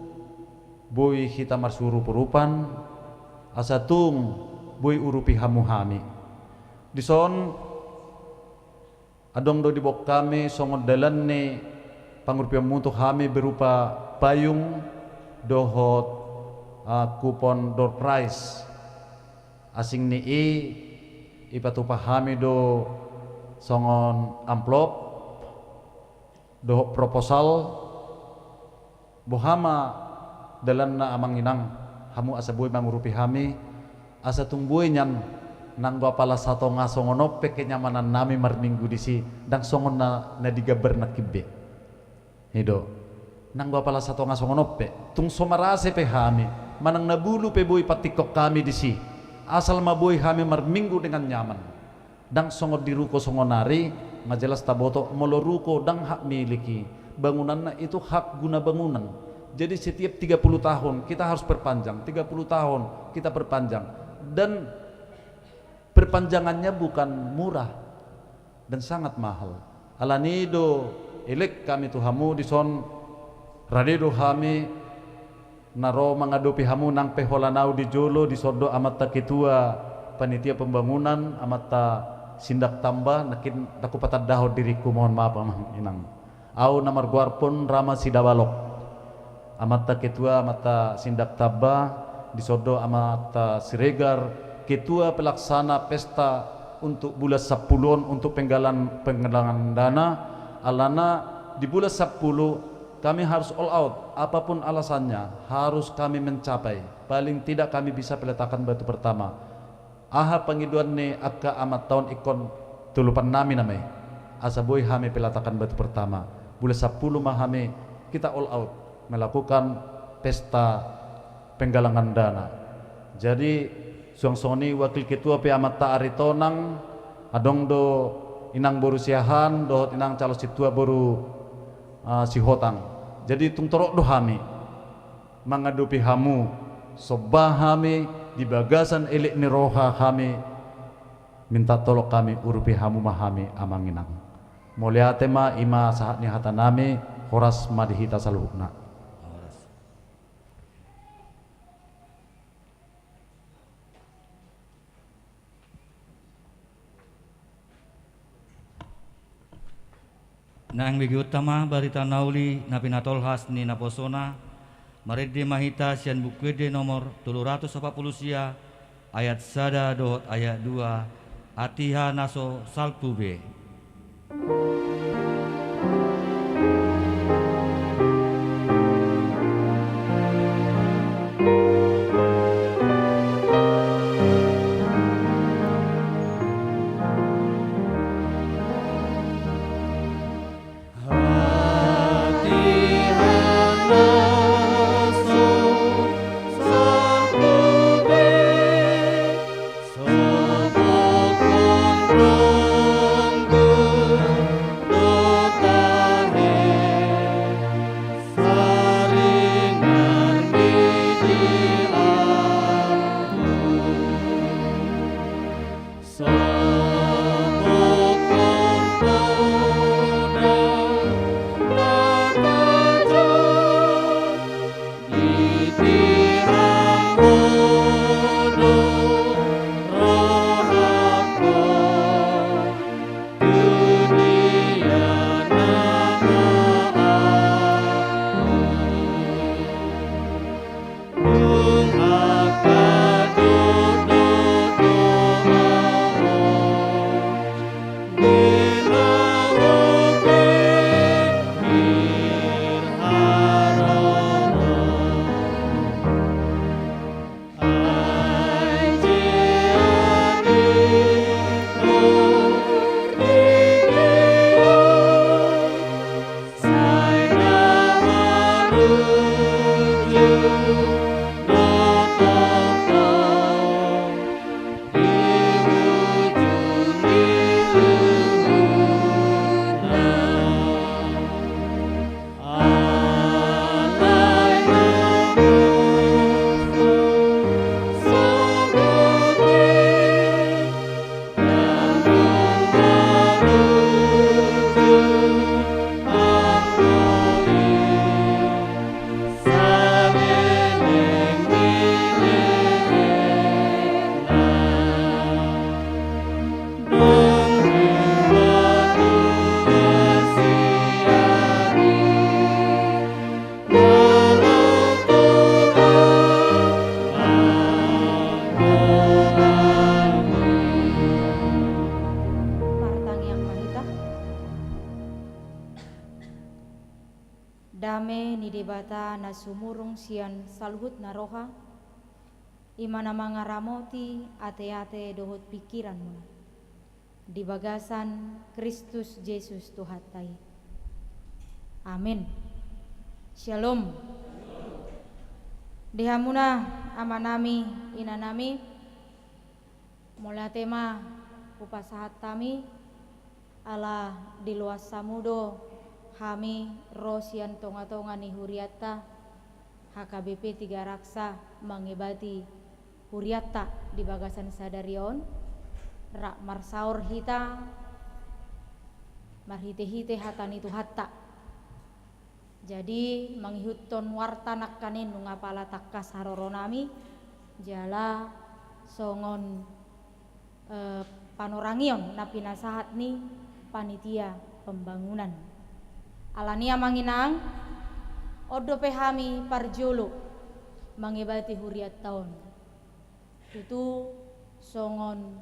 boi hita marsiurup-urupan, asa tung boi urupi hamu hami. Dison adong do diboan hami songon dalan ni pangurupionmu tu hami berupa payung dohot, ah, kupon door prize. Asing ni i, ipatupa hami do songon amplop dohot proposal, boha ma dalanna, Amang Inang, hamu asa boi mangurupi hami, asa tung boi nian Nanggo apala satonga songon on pe kenyamanan nami marminggu disi, ndang songon na, na digambar nangkin be. I do. Nanggo apala satonga songon on pe. Tung so marase pe hami, manang na bulu pe boi pantikkon hami disi, asal ma boi hami marminggu dengan nyaman. Ndang songon di ruko songon ari, nga jelas taboto, molo ruko ndang hak milik i. Bangunanna itu hak guna bangunan. Jadi setiap tiga puluh tahun kita harus perpanjang, tiga puluh tahun kita perpanjang. Dan perpanjangannya bukan murah dan sangat mahal. Alani do elek hami tu hamu dison, rade do hami na ro mangadopi hamu nang pe holan au di jolo, dison do amanta ketua panitia pembangunan, amanta Sindak Tamba, nangkin ndang hupatandahon diringku, mohon maaf amang inang. Au na margoarhon Rama Sidabalok. Amanta ketua, amanta Sindak Tamba, dison do amanta Siregar, ketua pelaksana pesta untuk bulan sampulu on untuk penggalan-, penggalangan dana, alana di bulan sampulu kami harus all out, apapun alasannya, harus kami mencapai. Paling tidak kami bisa peletakan batu pertama. Aha pangidoan ni angka amanta on ingkon tolopan nami nama i, asa boi hami peletakan batu pertama. Bulan sampulu ma hami, kita all out melakukan pesta penggalangan dana. Jadi suang songon i wakil ketua pe amanta Aritonang, adong do inang boru Siahaan dohot inang calon sintua boru, ah, Sihotang. Jadi tung torop do hami mangadopi hamu, somba hami, di bagasan elek ni roha hami, minta tolong hami, urupi hamu ma hami amang inang. Mauliate ma, i ma sahat ni hata nami, horas ma di hita saluhutna. Horas. Naeng begeonta ma barita na uli na pinatolhas ni naposona, marende ma hita sian Buku Ende nomor tolu ratus opat pulu sia, ayat sada dohot ayat dua, hatiha na so salpu be. Martangiang ma hita. Dame ni Debata na sumurung sian saluhut na roha, I ma na mangaramoti ateate dohot pingkiranmuna di bagasan Kristus Jesus Tuhanta i. Amen. Syalom. Di hamuna amanami, inanami, mauliate ma hupasahat hami, ala diloas hamu do hami ro sian tongatonga ni hurianta H K B P Tiga Raksa mangebati hurianta di bagasan sadari on, rap marsaor hita marhitehite hata ni Tuhanta. Jadi, mangihuthon warta nangkaning nunga pala tangkas haroronami, jala songon, eh, panorangion na pinasahat ni panitia pembangunan. Alani i amang inang, on dope hami parjolo mangebati hurianta on. Tutu songon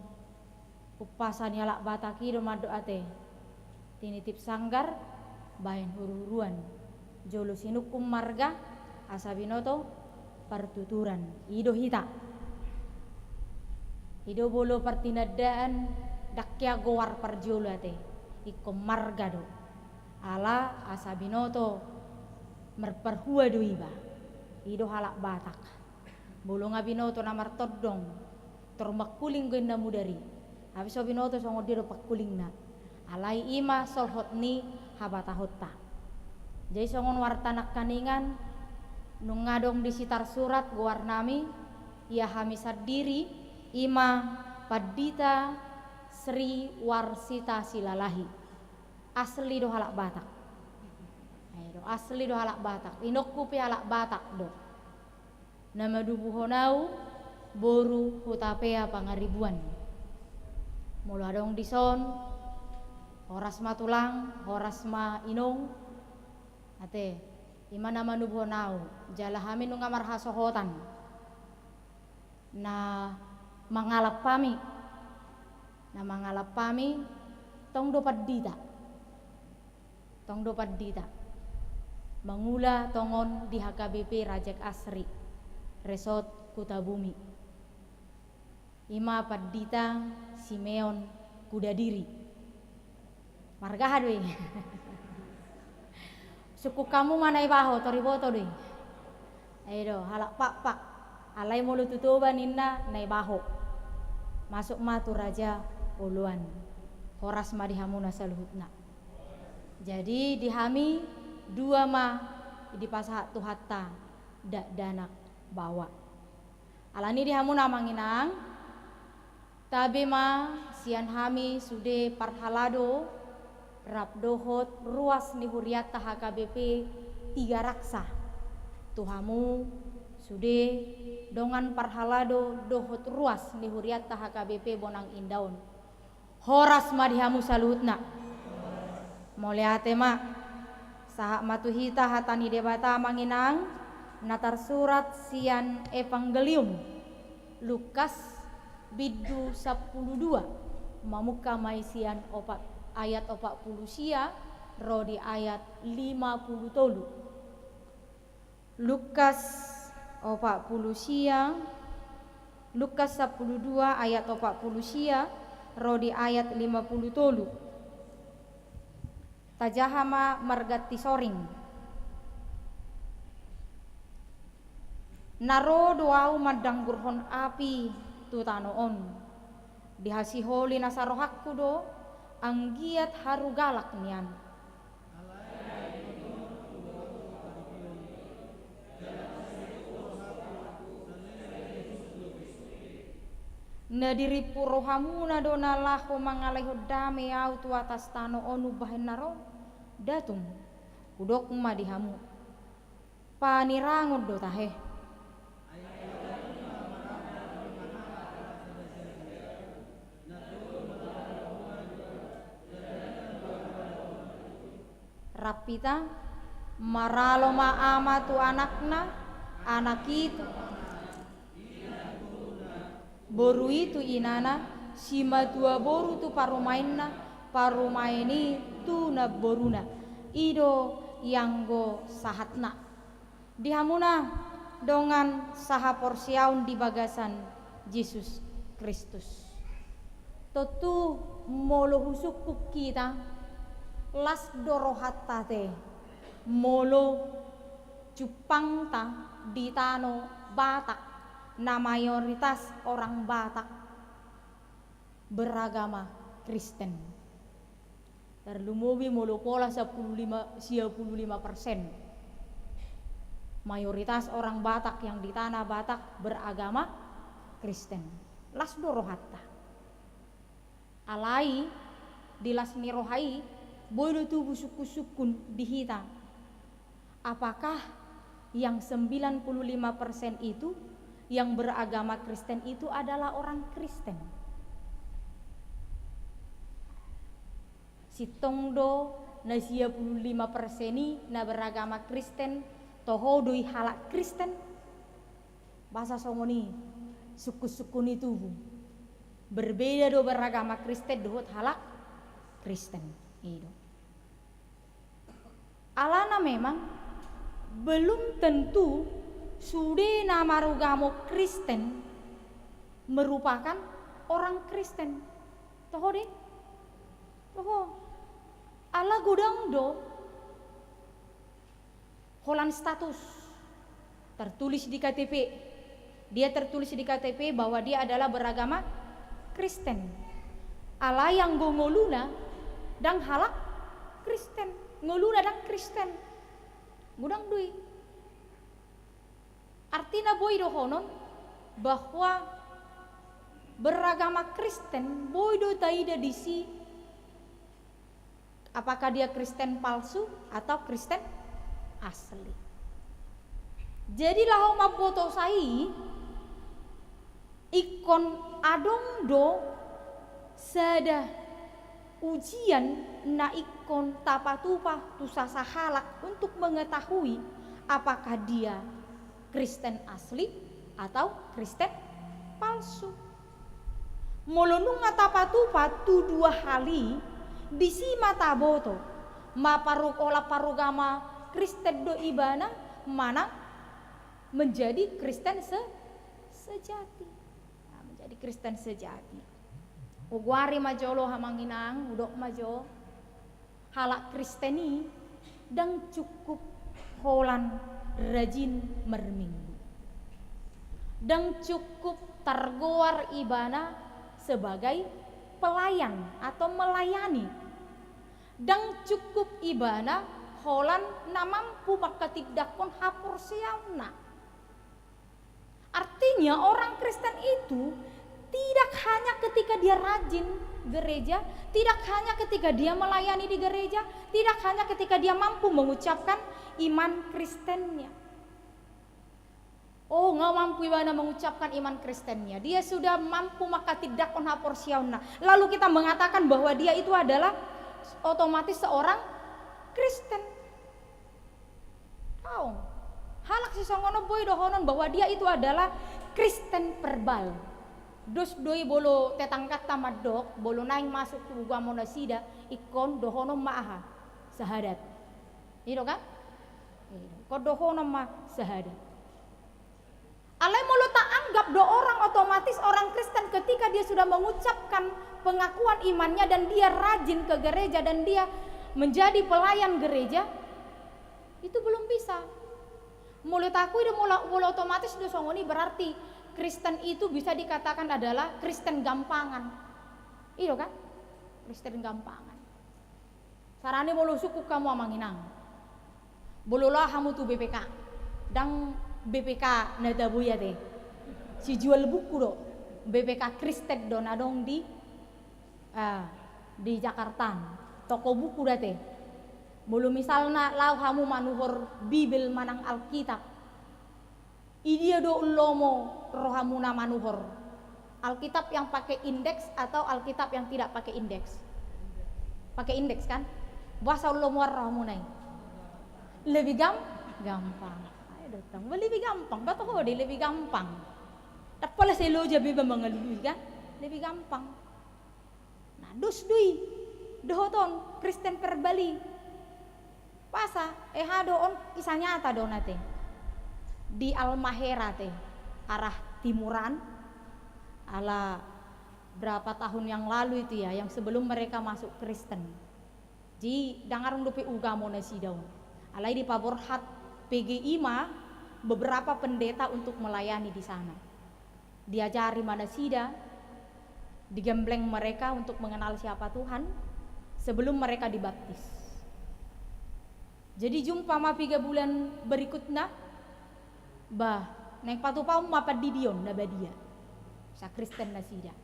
umpasa ni halak Batak i do mandok ate, tinitip sanggar bahen huruhuruan, jolo sinungkun marga asa binoto partuturan. I do hita. I do molo partinandaan, ndang hea goar parjolo ate, ingkon marga do. Ala asa binoto marparhua do iba. I do halak Batak. Molo nga binoto na martondong, tor mangkuling do inna mudar i. Hape so binoto songon dia do pangkulingna. Alai i ma solhot ni habatahonta. Jadi songon warta nangkaningan, nunga adong disi tarsurat goarnami, ia hami sandiri, i ma Pandita Sri Warsita Silalahi. Asli do halak Batak. Ai do, asli do halak Batak. Inongku pe halak Batak do. Na manubuhon au boru Hutapea Pangaribuan. Molo adong dison, horas ma tulang, horas ma inong. Ate, i ma na manubuhon au, jala hami nunga marhasohotan. Na mangalap hami, na mangalap hami, tong do pandita. Tong do pandita. Mangula tongon di H K B P Rajek Asri, Resort Kutabumi. I ma Pandita Simeon Kudadiri. Marga aha do i? Sungkun hamu ma Naibaho, tor iboto do i. Ai do, halak Pakpak. Alai molo tu Toba ninna Naibaho. Masuk ma tu Raja Oloan. Horas ma di hamuna saluhutna. Jadi di hami dua ma dipasahat Tuhanta, dakdanak baoa. Alani di hamuna amang inang, tabe ma sian hami sude parhalado rap dohot ruas ni hurianta H K B P Tiga Raksa. Tu hamu sude dongan parhalado dohot ruas ni hurianta H K B P Bonang Indah on. Horas ma di hamu saluhutna. Mauliate ma. Sahat ma tu hita hata ni Debata amang inang, na tarsurat sian Evangelium Lukas bindu sampulu dua, mamungka ma i sian opat, ayat opat pulu sia ro di ayat lima pulu tolu. Lukas opat pulu sia, Lukas sampulu dua ayat opat pulu sia ro di ayat lima pulu tolu. Tajaha ma marganti soring. Na ro do Ahu mandanggurhon api tu tano on. Dihasiholi nasa rohangku do, anggiat haru galak nian. Na dirimpu rohamuna do na laho mangalaihon dame Ahu tu atas tano on umbahen na ro? Nda tung. Hudok ma di hamu. Panirangon do tahe. Rap hita, maralo ma ama tu anakna, anak i tu boru i tu inana, simatua boru tu parumaenna, parumaen i tu namboruna. I do ianggo sahatna. Di hamuna dongan sahaporseaon di bagasan Jesus Kristus. Tontu molo husungkun hita, las do rohanta te molo jumpangta di tano Batak, na mayoritas orang Batak beragama Kristen. Tarlumobi molo pola sia pulu lima, sia pulu lima persen. Mayoritas orang Batak yang di tanah Batak beragama Kristen. Las do rohanta. Alai di las ni roha i, boi do tubu sungkun-sungkun di hita. Apakah yang sembilan puluh lima persen itu yang beragama Kristen itu adalah orang Kristen? Sintong do na sia pulu lima persen i na beragama Kristen, toho do i halak Kristen? Boasa songon i, sungkun-sungkun i tubu. Berbeda do beragama Kristen dohot halak Kristen. I do. Alana memang belum tentu sude na marugamo Kristen merupakan orang Kristen. Toho do i? Toho. Ala godang do holan status. Tertulis di K T P. Dia tertulis di K T P bahwa dia adalah beragama Kristen. Alai anggo ngoluna ndang halak Kristen. Ngoluna ndang Kristen. Godang do i. Artina boi dohonon bahwa beragama Kristen, boi do taida disi apakah dia Kristen palsu atau Kristen asli. Jadi laho mambotosa i, ingkon adong do sada ujian na ingkon tapatupa tu sasahalak untuk mengetahui apakah dia Kristen asli atau Kristen palsu. Molo nunga tapatupa tu dua hal i, disi ma taboto, ma paru-, olat parugama Kristen do ibana, manang menjadi Kristen se-, sejati. Nah, menjadi Kristen sejati. Hugoari ma jolo amang inang, hudok ma jo. Halak Kristen i ndang cukup holan rajin marminggu. Ndang cukup targoar ibana sebagai pelayan atau melayani. Ndang cukup ibana holan na mampu manghatindanghon haporseaonna. Artinya, orang Kristen itu tidak hanya ketika dia rajin gereja, tidak hanya ketika dia melayani di gereja, tidak hanya ketika dia mampu mengucapkan iman Kristennya. Oh, nga mampu ibana mengucapkan iman Kristennya. Dia sudah mampu manghatindanghon haporseaonna. Lalu kita mengatakan bahwa dia itu adalah otomatis seorang Kristen. Daong. Halak sisongon on boi dohonon bahwa dia itu adalah Kristen verbal. Dos do i molo tetangganta mandok, molo naeng masuk tu ugamo nasida, ingkon dohonon ma aha? Syahadat. I do kan? I do. Ingkon dohonon ma syahadat. Alai molo taanggap do orang otomatis orang Kristen ketika dia sudah mengucapkan pengakuan imannya dan dia rajin ke gereja dan dia menjadi pelayan gereja, itu belum bisa. Molo taakui do molo, molo otomatis do songon i, berarti Kristen itu bisa dikatakan adalah Kristen gampangan. I do kan? Kristen gampangan. Saonari molo sungkun hamu amang inang, molo laho hamu tu B P K, ndang B P K na tabo i ate. Sijual buku do, B P K Kristen do na adong di, ah, di Jakarta. Toko buku do ate. Molo misalna laho hamu manuhor Bibel manang Alkitab, i dia do lomo rohamuna manuhor? Alkitab yang pakai indeks atau Alkitab yang tidak pakai indeks? Pakai indeks kan? Boasa lomo rohamuna i? Lebih gam-, gampang. Ai do tong, lebih gampang. Ba toho do i lebih gampang. Ndang pola sai loja be ba mangalului kan? Lebih gampang. Nah, dos do i dohot on Kristen verbal i. Boasa, eh, aha do on, kisah nyata do on ate. Di Almahera te, arah timuran, ala berapa tahun yang lalu itu ya, yang sebelum mereka masuk Kristen. Jadi, dang adong dope ugamo nasida on. Alai dipaborhat P G I ma beberapa pendeta untuk melayani di sana. Diajari ma nasida, digembleng mereka untuk mengenal siapa Tuhan sebelum mereka dibaptis. Jadi jumpa ma piga bulan berikutna, bah, naeng patupaon ma pandidion na badia. Sakristen nasida.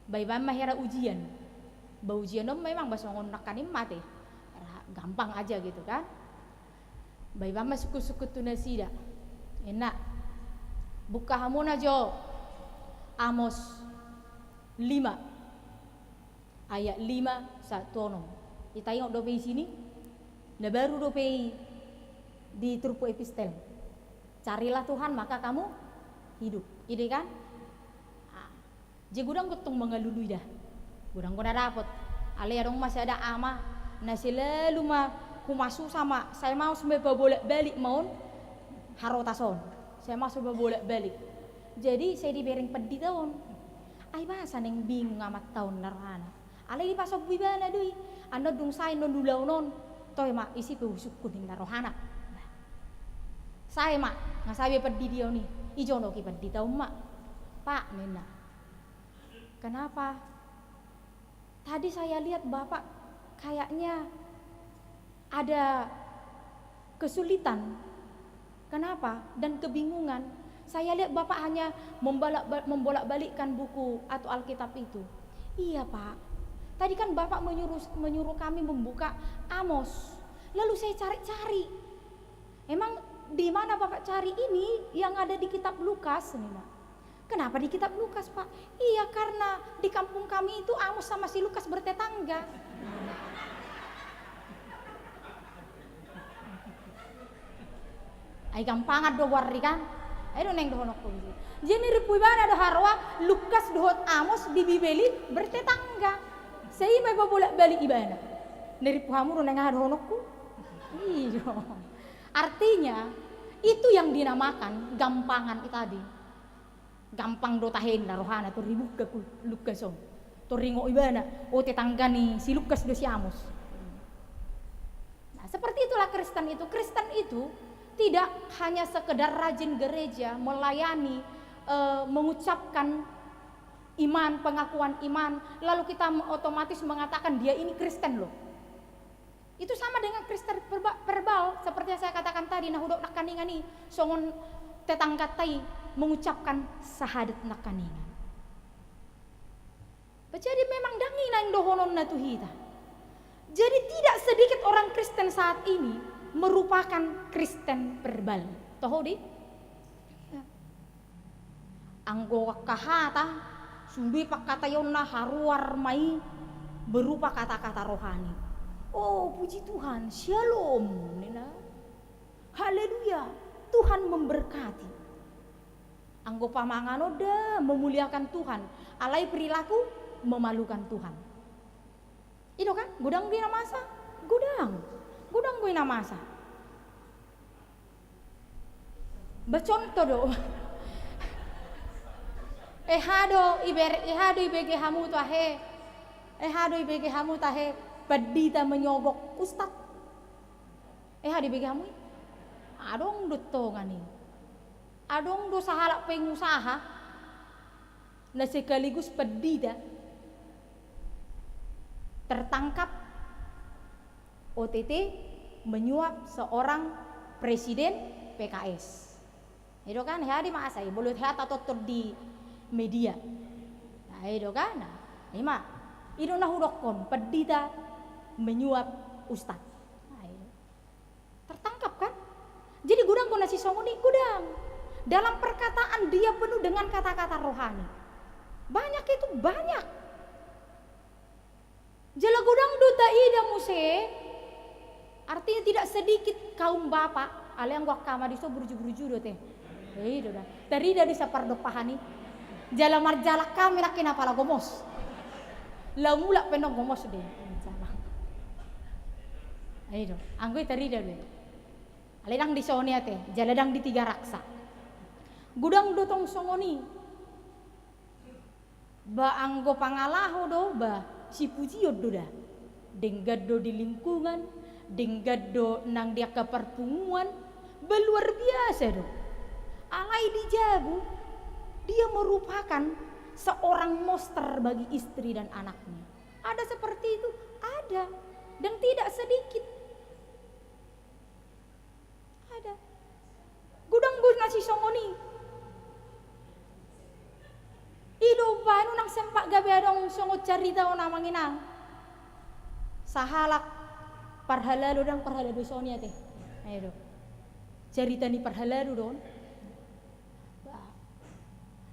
Bah, ibaen ma hera ujian. Bah, ujian on memang bah songon nangkaning mate. Gampang aja gitu kan. Bah, ibaen ma sungkun-sungkun tu nasida. Ninna, buka hamuna jo Amos lima ayat lima sahat tu onom. Taingot dope i sini, na baru dope i di turpuk epistel. Carilah Tuhan maka kamu hidup. I do kan? Ah, jadi godang godang mangalului da. Godang godang dapot. Alai adong ma sada ama na selalu ma humasusa ma, sai maos ma pabolak-balik ma on harotas on. Sai maos ma pabolak-balik. Jadi sai dibereng pandita on. Ai boasa naeng bingung amanta on na rohana. Alai dipasombu ibana do i. Annon dung sae annon ulaon on. Toe ma, ise pe husungkun ninna rohana. Sae ma, nga sae be pandidion i. Ijonoki pandita on ma. Pak, ninna. Kenapa? Tadi saya lihat Bapak kayaknya ada kesulitan. Kenapa? Dan kebingungan. Saya lihat Bapak hanya membalak-, membolak-balikkan buku atau Alkitab itu. Iya, Pak. Tadi kan Bapak menyuruh, menyuruh kami membuka Amos. Lalu saya cari-cari. Emang di mana Bapak cari ini yang ada di kitab Lukas? Ninna. Kenapa di kitab Lukas, Pak? Iya, karena di kampung kami itu Amos sama si Lukas bertetangga. Ai gampangan do goar i kan? Ai do naeng dohononku i. Jadi nirimpu ibana do haroa Lukas dohot Amos di Bibel i bertetangga. Sai i ma ipabolak-balik ibana. Nirimpu hamu do naeng aha dohononku? Iyo. Artinya, itu yang dinamakan gampangan i tadi. Gampang do tahe ninna rohana, tor ibuka ku Lukas on. Tor ingot ibana, o tetangga ni si Lukas do si Amos. Nah, seperti itulah Kristen itu. Kristen itu tidak hanya sekedar rajin gereja, melayani, eh, mengucapkan iman, pengakuan iman, lalu kita otomatis mengatakan dia ini Kristen loh. Itu sama dengan Kristen verba-, verbal, seperti yang saya katakan tadi, na hudok nangkaningan i, songon tetanggata i mengucapkan sahadat nangkaningan. Jadi memang dang i naeng dohononna tu hita. Jadi tidak sedikit orang Kristen saat ini merupakan Kristen verbal. Toho do i? Anggo angka hata, sude pangkataionna haruar ma i berupa kata-kata rohani. Oh, puji Tuhan, syalom, ninna. Haleluya, Tuhan memberkati. Anggo pamanganon da memuliakan Tuhan, alai perilaku memalukan Tuhan. I do kan? Godang do i na masa? Godang. Godang do i na masa. Ba contoh do. Eha do ibere-, eha do ibege hamu tahe. Eha do ibege hamu tahe. Pandita menyogok ustad. Eha do ibege hamu i? Adong do tongan i. Adong do sahalak pengusaha na sekaligus pandita tertangkap O T T menyuap seorang presiden P K S. I do kan, hea di masa i, bolo hea tatonton di media. Nah, i do kan, nah, i ma. I do na hudokkon, pandita menyuap ustad. Nah, i do. Tertangkap kan? Jadi godang do na sisongon i, godang. Dalam perkataan dia penuh dengan kata-kata rohani. Banyak itu, banyak. Jala godang do taida muse, artinya tidak sedikit kaum bapak, alai anggo angka ama dison burju-burju do te. I do da. Tarida do i sapardompahan i. Jala marjalang hami nangkin apala gomos. Laho mulak pe annon gomos do i. Jalang. I do. Anggo i tarida do i. Alai ndang di son i ate, jala ndang di Tigaraksa. Godang do tong songon i. Ba anggo pangalaho do, ba sipujion do da. Denggan do di lingkungan, denggan do nang di angka parpunguan, ba luar biasa do. Alai di jabu, dia merupakan seorang monster bagi istri dan anaknya. Ada seperti itu? Ada. Dan tidak sedikit. Ada. Godang do na sisongon i. I do umbahen unang sempat gabe adong songon carita on amang inang. Sahalak parhalado, ndang parhalado songon i ate. Ayo do. Carita ni parhalado do on. Ba,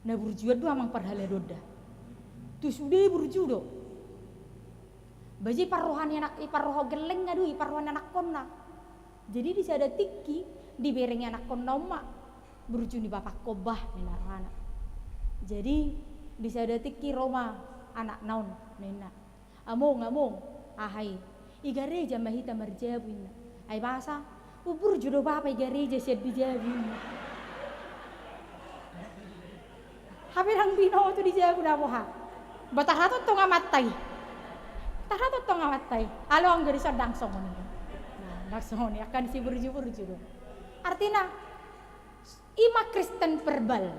na burjuan do amang parhalado on da. Tu sude burju do. Ba i parroha ni anak, i parroha gellengna do i, parroha ni anakkonna. Jadi di sada tingki diberengi anakkonna on ma burju ni bapakkon bah, ninna rohana. Jadi di sada tingki ro ma anakna on, ninna, "Among, among, aha i? I gareja ma hita marjabu," ninna. "Ai boasa? Umburju do bapa i gareja sian di jabu," ninna. Hape ndang binoto di jabu na boha. Ba tarhatotong amanta i. Tarhatotong amanta i. Alai anggo di son ndang songon i. Nah, ndang songon i, angka ni siburju-burju do. Artina, i ma Kristen verbal.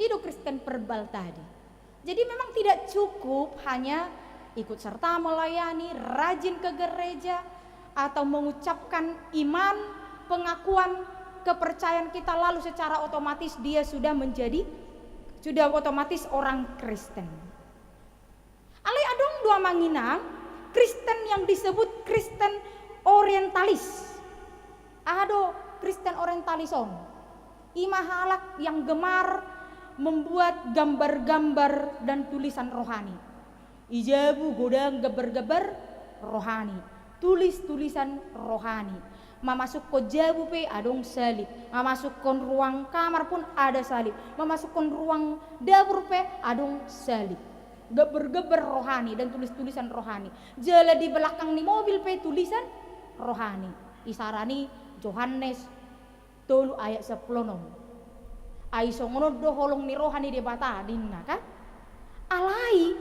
I do Kristen verbal tadi. Jadi memang tidak cukup hanya ikut serta melayani, rajin ke gereja, atau mengucapkan iman, pengakuan kepercayaan kita, lalu secara otomatis dia sudah menjadi, sudah otomatis orang Kristen. Alai adong do amang inang Kristen yang disebut Kristen orientalis. Aha do Kristen orientalis on? I ma halak yang gemar membuat gambar-gambar dan tulisan rohani. I jabu godang gambar-gambar rohani, tulis-tulisan rohani. Mamasukkon jabu pe adong salib, mamasukkon ruang kamar pun ada salib, mamasukkon ruang dapur pe adong salib. Gambar-gambar rohani dan tulis-tulisan rohani. Jala di belakang ni mobil pe tulisan rohani. Isarana i Johannes tolu ayat sampulu onom. Ai songon on do holong ni roha ni Debata, ninna kan? Alai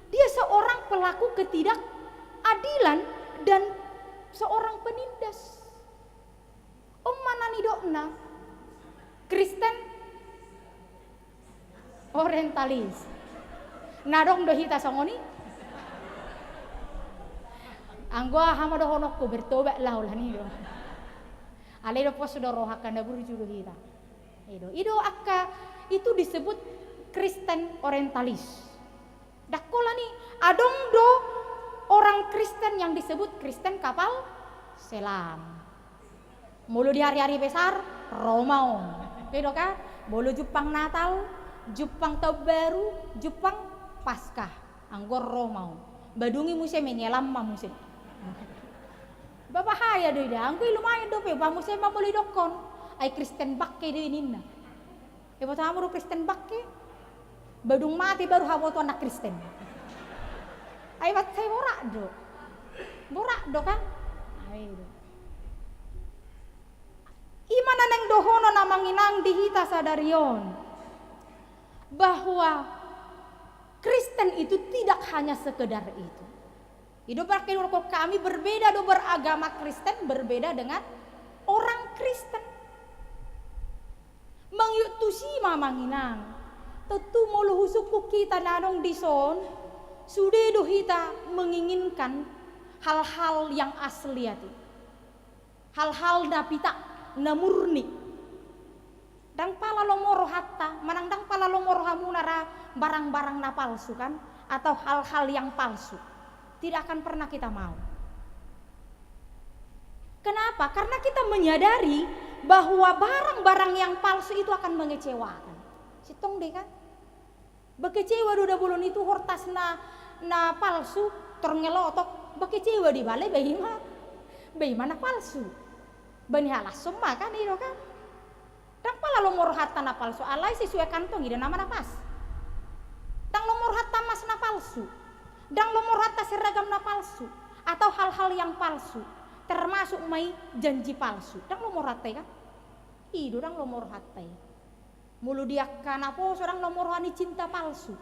dia seorang pelaku ketidakadilan dan seorang penindas. On ma na nidokna Kristen orientalis. Na adong do hita songon i? Anggo aha ma dohononku, bertobatlah, ulaon i do. Alai do pos do roha angka na burju do hita. I do, i do angka itu disebut Kristen orientalis. Ndang holan i, adong do orang Kristen yang disebut Kristen kapal selam. Molo di hari-hari besar, Roma on. I do kan? Molo jumpang Natal, jumpang Taon Baru, jumpang Paskah. Anggo Roma on. Ba dung i muse menyelam ma muse. Ba bahaya do i da. Anggo i lumayan dope, ba muse ma molo idokkon. Ai Kristen bangke do i ninna. Iboto hamu do Kristen bangke? Ba dung mate baru habotoan na Kristen. Ai bansai borat do. Borat do kan? Ai do. I ma na naeng dohonon amang inang di hita sadari on, bahwa Kristen itu tidak hanya sekedar itu. I do parhinophon hami, berbeda do beragama Kristen, berbeda dengan orang Kristen. Mangihuthon tusi ma amang inang. Tontu molo husungkun hita na adong dison, sude do hita menginginkan hal-hal yang asli ate. Hal-hal na pitak, na murni. Ndang pala lomo rohanta, manang ndang pala lomo rohamuna ra barang-barang na palsu kan, atau hal-hal yang palsu. Tidak akan pernah kita mau. Kenapa? Karena kita menyadari bahwa barang-barang yang palsu itu akan mengecewakan. Sintong deh kan? Ba kecewa do da bolon i tu hortas na, na palsu, tor ngelotok, ba kecewa do i, bale ba i ma, ba i ma na palsu. Ba nihalashon ma kan, i do kan. Ndang pala lomo rohanta na palsu, alai sesuai kantong i do nama na pas. Ndang lomo rohanta emas na palsu. Ndang lomo rohanta seragam na palsu, atau hal-hal yang palsu. Termasuk ma i janji palsu. Ndang lomo rohanta i kan? I do ndang lomo rohanta i. Molo di angka naposo ndang lomo roha ni cinta palsu.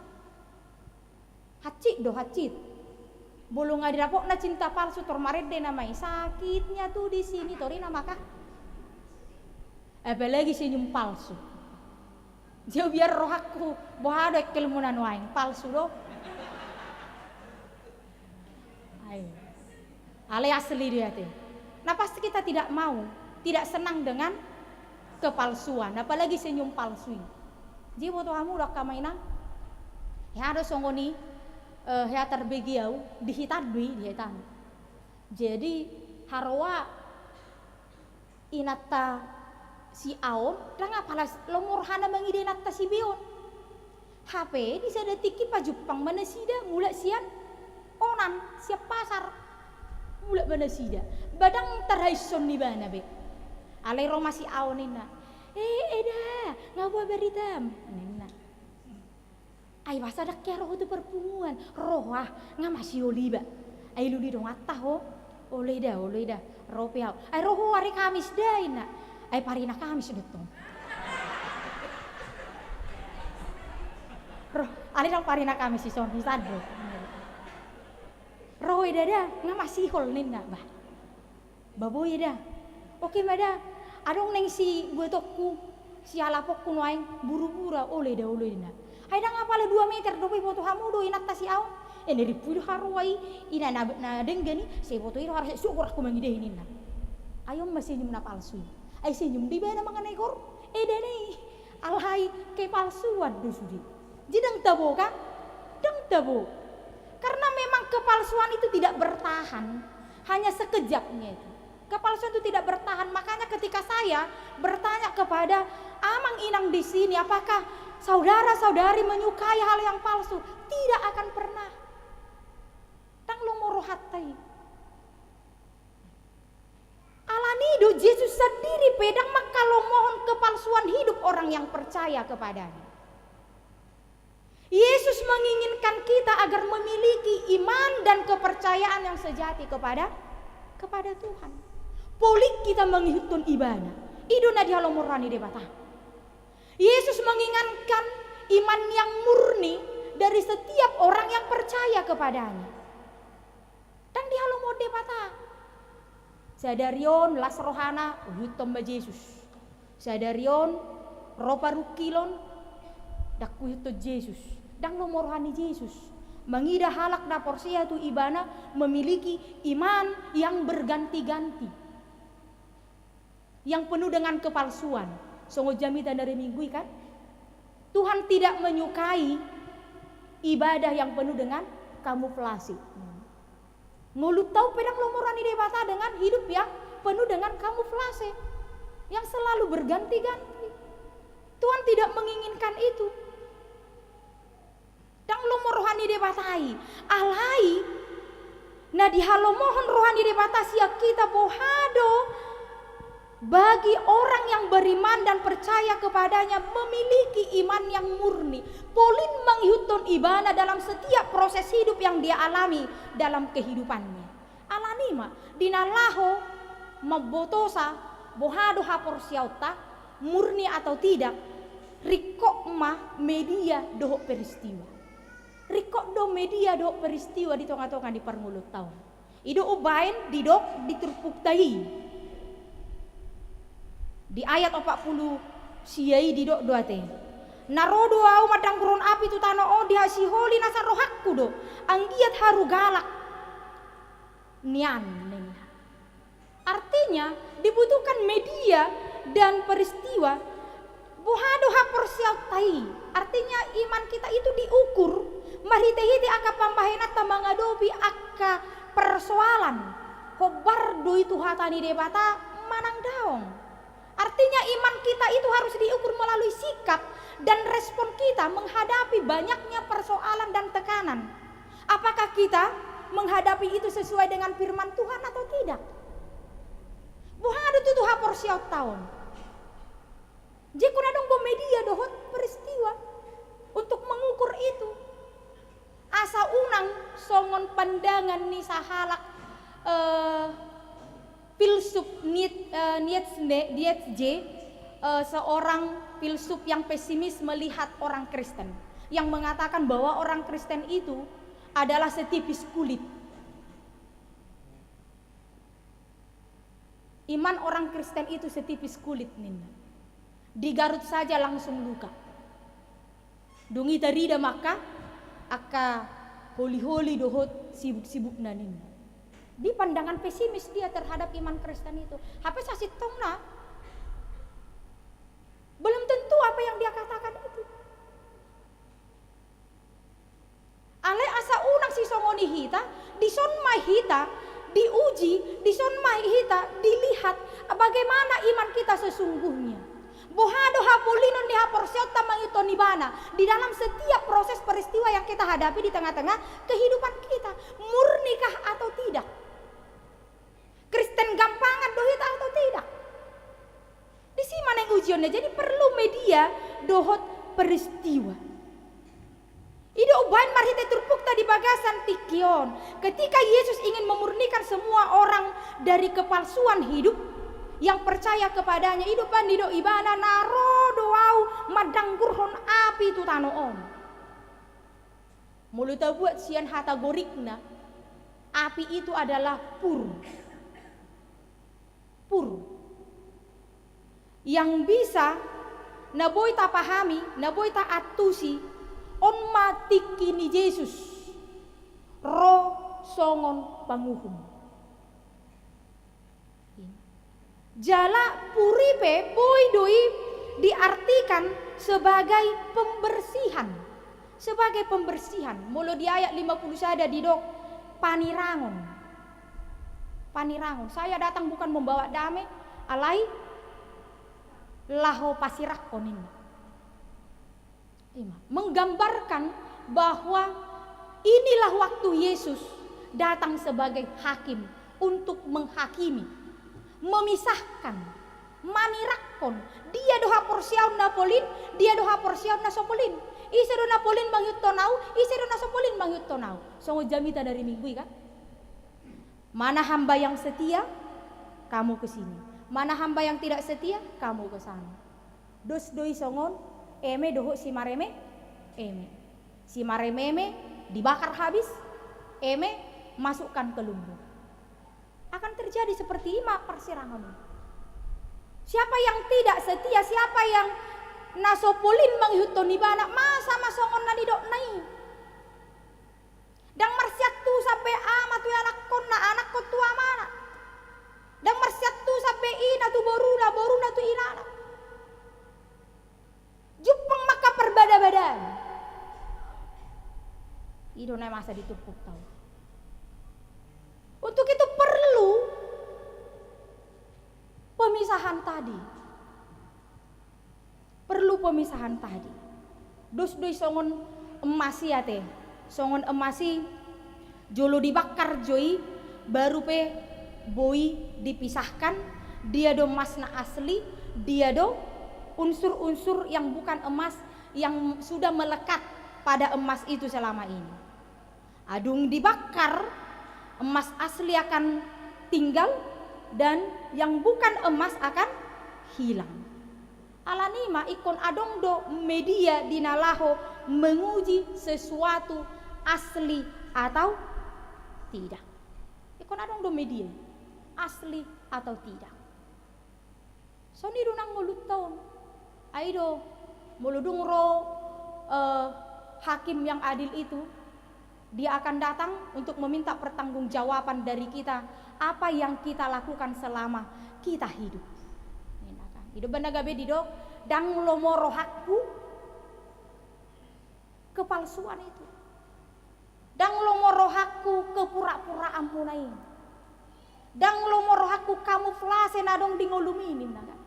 Hansit do, hansit. Molo nga didapotna cinta palsu, tor marende nama i, sakitnya tuh di sini, tor i nama ka. Apalagi senyum palsu. Jauh biar rohakku, boha do engkelmuna nuaeng, palsu do. Ai. Alai asli dia te. Nah, pasti kita tidak mau, tidak senang dengan kepalsuan, apalagi senyum palsu i. Jadi, boto hamu do angka amang inang. Hea do songon i, eh, hea tarbege au, di hita do i, di hita. Jadi, haroa inanta si A on, ndang apala lomo rohana mangida inanta si B on. Hape di sada tingki pajumpang ma nasida mulak sian onan, sian pasar. Mulak ma nasida. Ba ndang tarhaishon ibana be. Alai ro ma si A on ninna. Eh, eda, nga boha baritam? Ninna. Ai boasa ndang hea ro ho tu perpunguan? Ro ho ah, nga masihol iba. Ai lului donganta ho. Olo eda, olo eda. Ro pe au. Ai ro ho ari Kamis da, ninna. Ai parina Kamis do tong. Ro, alai ndang parina Kamis, dison, dison do. Ro ho eda da, nga masihol ninna. Bah. Ba boi da. Oke ma da. Adong naeng si buatonku, si alaponku nuaeng, burubura, olo eda, olo ninna. Ai ndang apala dua meter dope, boto hamu do inanta si A on. Eh, na rimpu i do haroa i, ina na, na denggan i, sai boto i do haroa, sai sugor au mangida i ninna. Ai on ma senyum na palsu i. Ai senyum do ibana manganegor, edana i. Alai kepalsuan do sude. Jadi ndang tabo kan? Ndang tabo. Karena memang kepalsuan itu tidak bertahan, hanya sekejapnya itu. Kepalsuan itu tidak bertahan. Makanya ketika saya bertanya kepada amang inang di sini, apakah saudara-saudari menyukai hal yang palsu? Tidak akan pernah. Ndang lomo rohanta i. Alani do Jesus sandiri pe ndang mangkalomohon kepalsuan hidup orang yang percaya kepada-Nya. Yesus menginginkan kita agar memiliki iman dan kepercayaan yang sejati kepada, kepada Tuhan. Pola hita mangihuthon Ibana. I do na dihalomohon roha ni Debata. Yesus menginginkan iman yang murni dari setiap orang yang percaya kepada-Nya. Ndang dihalomohon Debata. Sadari on las rohana, huihuthon ma Jesus. Sadari on ro parungkilon, ndang huihuthon Jesus. Ndang lomo roha ni Jesus. Mangida halak na porsea tu Ibana memiliki iman yang berganti-ganti. Yang penuh dengan kepalsuan. Songon jamita na ari Minggu i kan? Tuhan tidak menyukai ibadah yang penuh dengan kamuflase. Ngolunta on pe ndang lomo roha ni Debata dengan hidup yang penuh dengan kamuflase, yang selalu berganti-ganti. Tuhan tidak menginginkan itu. Ndang lomo roha ni Debata i. Alai na dihalomohon roha ni Debata sian hita, boha do bagi orang yang beriman dan percaya kepada-Nya memiliki iman yang murni, pola mangihuthon Ibana dalam setiap proses hidup yang dia alami dalam kehidupannya. Alani ma, di na laho mambotosa boha do haporseaonta, murni atau tidak, ringkot ma media dohot peristiwa. Ringkot do media dohot peristiwa di tonga-tonga ni parngoluonta on. I do umbahen didok di turpukta i. Di ayat opat pulu sia i didok do ate. Na ro do Ahu mandanggur on api tu tano on, dihasiholi nasa rohangku do, anggiat haru galak nian, ninna. Artinya, dibutuhkan media dan peristiwa. Boha do haporseaonta i. Artinya, iman kita itu diukur marhite-hite angka pambahenanta mangadopi angka persoalan. Hombar do i tu hata ni Debata manang daong. Artinya, iman kita itu harus diukur melalui sikap dan respon kita menghadapi banyaknya persoalan dan tekanan. Apakah kita menghadapi itu sesuai dengan firman Tuhan atau tidak? Boha do tutu haporseaonta on? Jadi unang adong do media dohot peristiwa untuk mengukur itu. Asa unang songon pandangan ni sahalak, eh, Filsuf Niet-, eh, Nietzsche, Nietzsche, eh, seorang filsuf yang pesimis melihat orang Kristen, yang mengatakan bahwa orang Kristen itu adalah setipis kulit. Iman orang Kristen itu setipis kulit, ninna. Digarut saja langsung luka. Dung i tarida ma angka, angka holi-holi dohot sibuk-sibukna, ninna. Di pandangan pesimis dia terhadap iman Kristen itu. Hape sasintongna, belum tentu apa yang dia katakan itu. Alai asa unang sisongoni hita, dison ma hita diuji, dison ma hita dilihat bagaimana iman kita sesungguhnya. Boha do hapolinon ni haporseaonta mangihut ibana di dalam setiap proses peristiwa yang kita hadapi di tengah-tengah kehidupan kita, murnikah atau tidak? Kristen gampangan do hita atau tidak? Disi ma naeng ujionna, jadi perlu media dohot peristiwa. I do umbahen marhite turpukta di bagasan tingki on. Ketika Yesus ingin memurnikan semua orang dari kepalsuan hidup yang percaya kepadanya, i do umbahen didok ibana, na ro do Ahu mandanggurhon api tu tano on. Molo tabuat sian hata Gorikna, api itu adalah pur. Pur. Yang bisa na boi tapahami, na boi taantusi, on ma tingki ni Jesus ro songon panguhum. Jala pur i pe boi do i diartikan sebagai pembersihan. Sebagai pembersihan. Molo di ayat lima puluh sada didok panirangon. Panirangon. Saya datang bukan membawa damai, alai laho pasirangkon, ninna. Ima, menggambarkan bahwa inilah waktu Yesus datang sebagai hakim untuk menghakimi, memisahkan, manirangkon. Dia do haporseaon na polin, dia do haporseaon na so polin. Ise do na polin mangihuthon Ahu, ise do na so polin mangihuthon Ahu. Songon jamita dari Minggu i kan. Mana hamba yang setia, kamu ke sini. Mana hamba yang tidak setia, kamu ke sana. Dos do i songon eme dohot simareme-, eme. Simareme-eme dibakar habis, eme masukkan ke lumbung. Akan terjadi seperti i ma parsirangon i. Siapa yang tidak setia, siapa yang na so polin mangihuthon ibana, masa ma songon na nidokna i. Ndang marsiantusan be ama tu ianakkonna, anakkon tu amana. Ndang marsiantusan be ina tu boruna, boruna tu inana. Jumpang ma angka parbada-badaan. I do na masa di turpukta on. Untuk itu perlu pemisahan tadi. Perlu pemisahan tadi. Dos do i songon emas i ate. Songon emas i jolo dibakar jo i, baru pe boi dipisahkan, dia do emas na asli, dia do unsur-unsur yang bukan emas yang sudah melekat pada emas itu selama ini. Adong dibakar, emas asli akan tinggal, dan yang bukan emas akan hilang. Alani i ma ingkon adong do media di na laho menguji sesuatu asli atau tidak. Ingkon adong do media i, asli atau tidak. Songon i do nang ngolunta on. Ai do, molo dung ro, eh, hakim yang adil itu, dia akan datang untuk meminta pertanggungjawaban dari kita, apa yang kita lakukan selama kita hidup. Ninna kan. I do umbahen na gabe didok, ndang lomo rohangku kepalsuan itu. Ndang lomo rohangku kepura-puraanmuna i. Ndang lomo rohangku kamuflase na adong di ngolum i, ninna kan.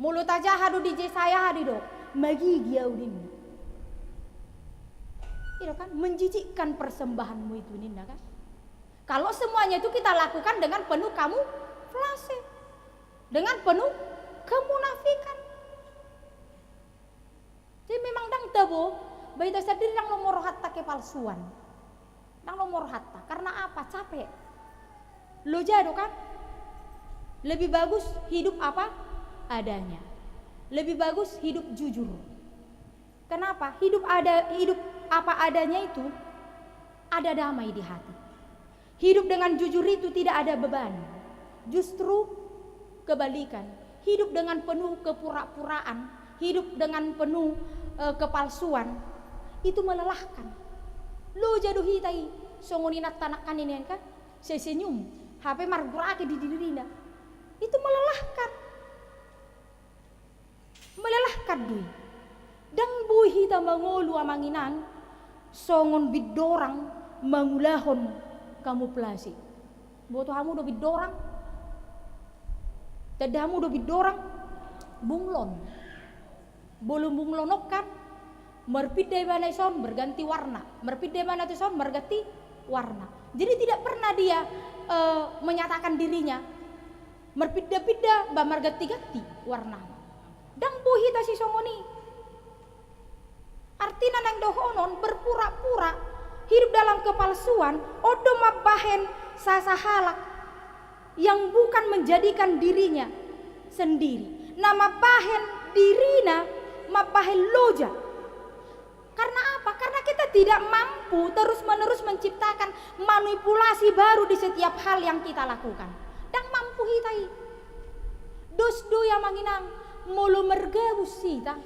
Molo tajaha do di Jesaya, aha didok? Magigi ahu, ninna. I do kan, menjijikkan persembahanmu itu, ninna kan. Kalau semuanya itu kita lakukan dengan penuh kamuflase, dengan penuh kemunafikan. Jadi memang ndang tabo, ba hita sandiri ndang lomo rohanta kepalsuan. Ndang lomo rohanta. Karena apa? Capek. Loja do kan? Lebih bagus hidup apa adanya. Lebih bagus hidup jujur. Kenapa? Hidup ada, hidup apa adanya itu ada damai di hati. Hidup dengan jujur itu tidak ada beban. Justru kebalikan. Hidup dengan penuh kepura-puraan, hidup dengan penuh, eh, kepalsuan, itu melelahkan. Loja do hita i, songon inanta nangkaning i kan, senyum, hape margurake di dirina. Itu melelahkan. Melelahkan do i. Ndang boi hita mangolu, amang inang, songon bidorang mangulahon kamuflase. Boto hamu do bidorang? Tanda hamu do bidorang? Bunglon. Bolon bunglon on kan, marpinda ibana dison, berganti warna. Marpinda ibana dison, marganti warna. Jadi tidak pernah dia, eh, menyatakan dirinya. Marpinda-pinda, ba marganti-ganti warna. Ndang boi hita sisongon i. Artina naeng dohonon, berpura-pura, hidup dalam kepalsuan, on do mambahen sasahalak yang bukan menjadikan dirinya sendiri. Na mambahen dirina, mambahen loja. Karena apa? Karena kita tidak mampu terus-menerus menciptakan manipulasi baru di setiap hal yang kita lakukan. Ndang mampu hita i. Dos do i, amang inang, molo margabus hita,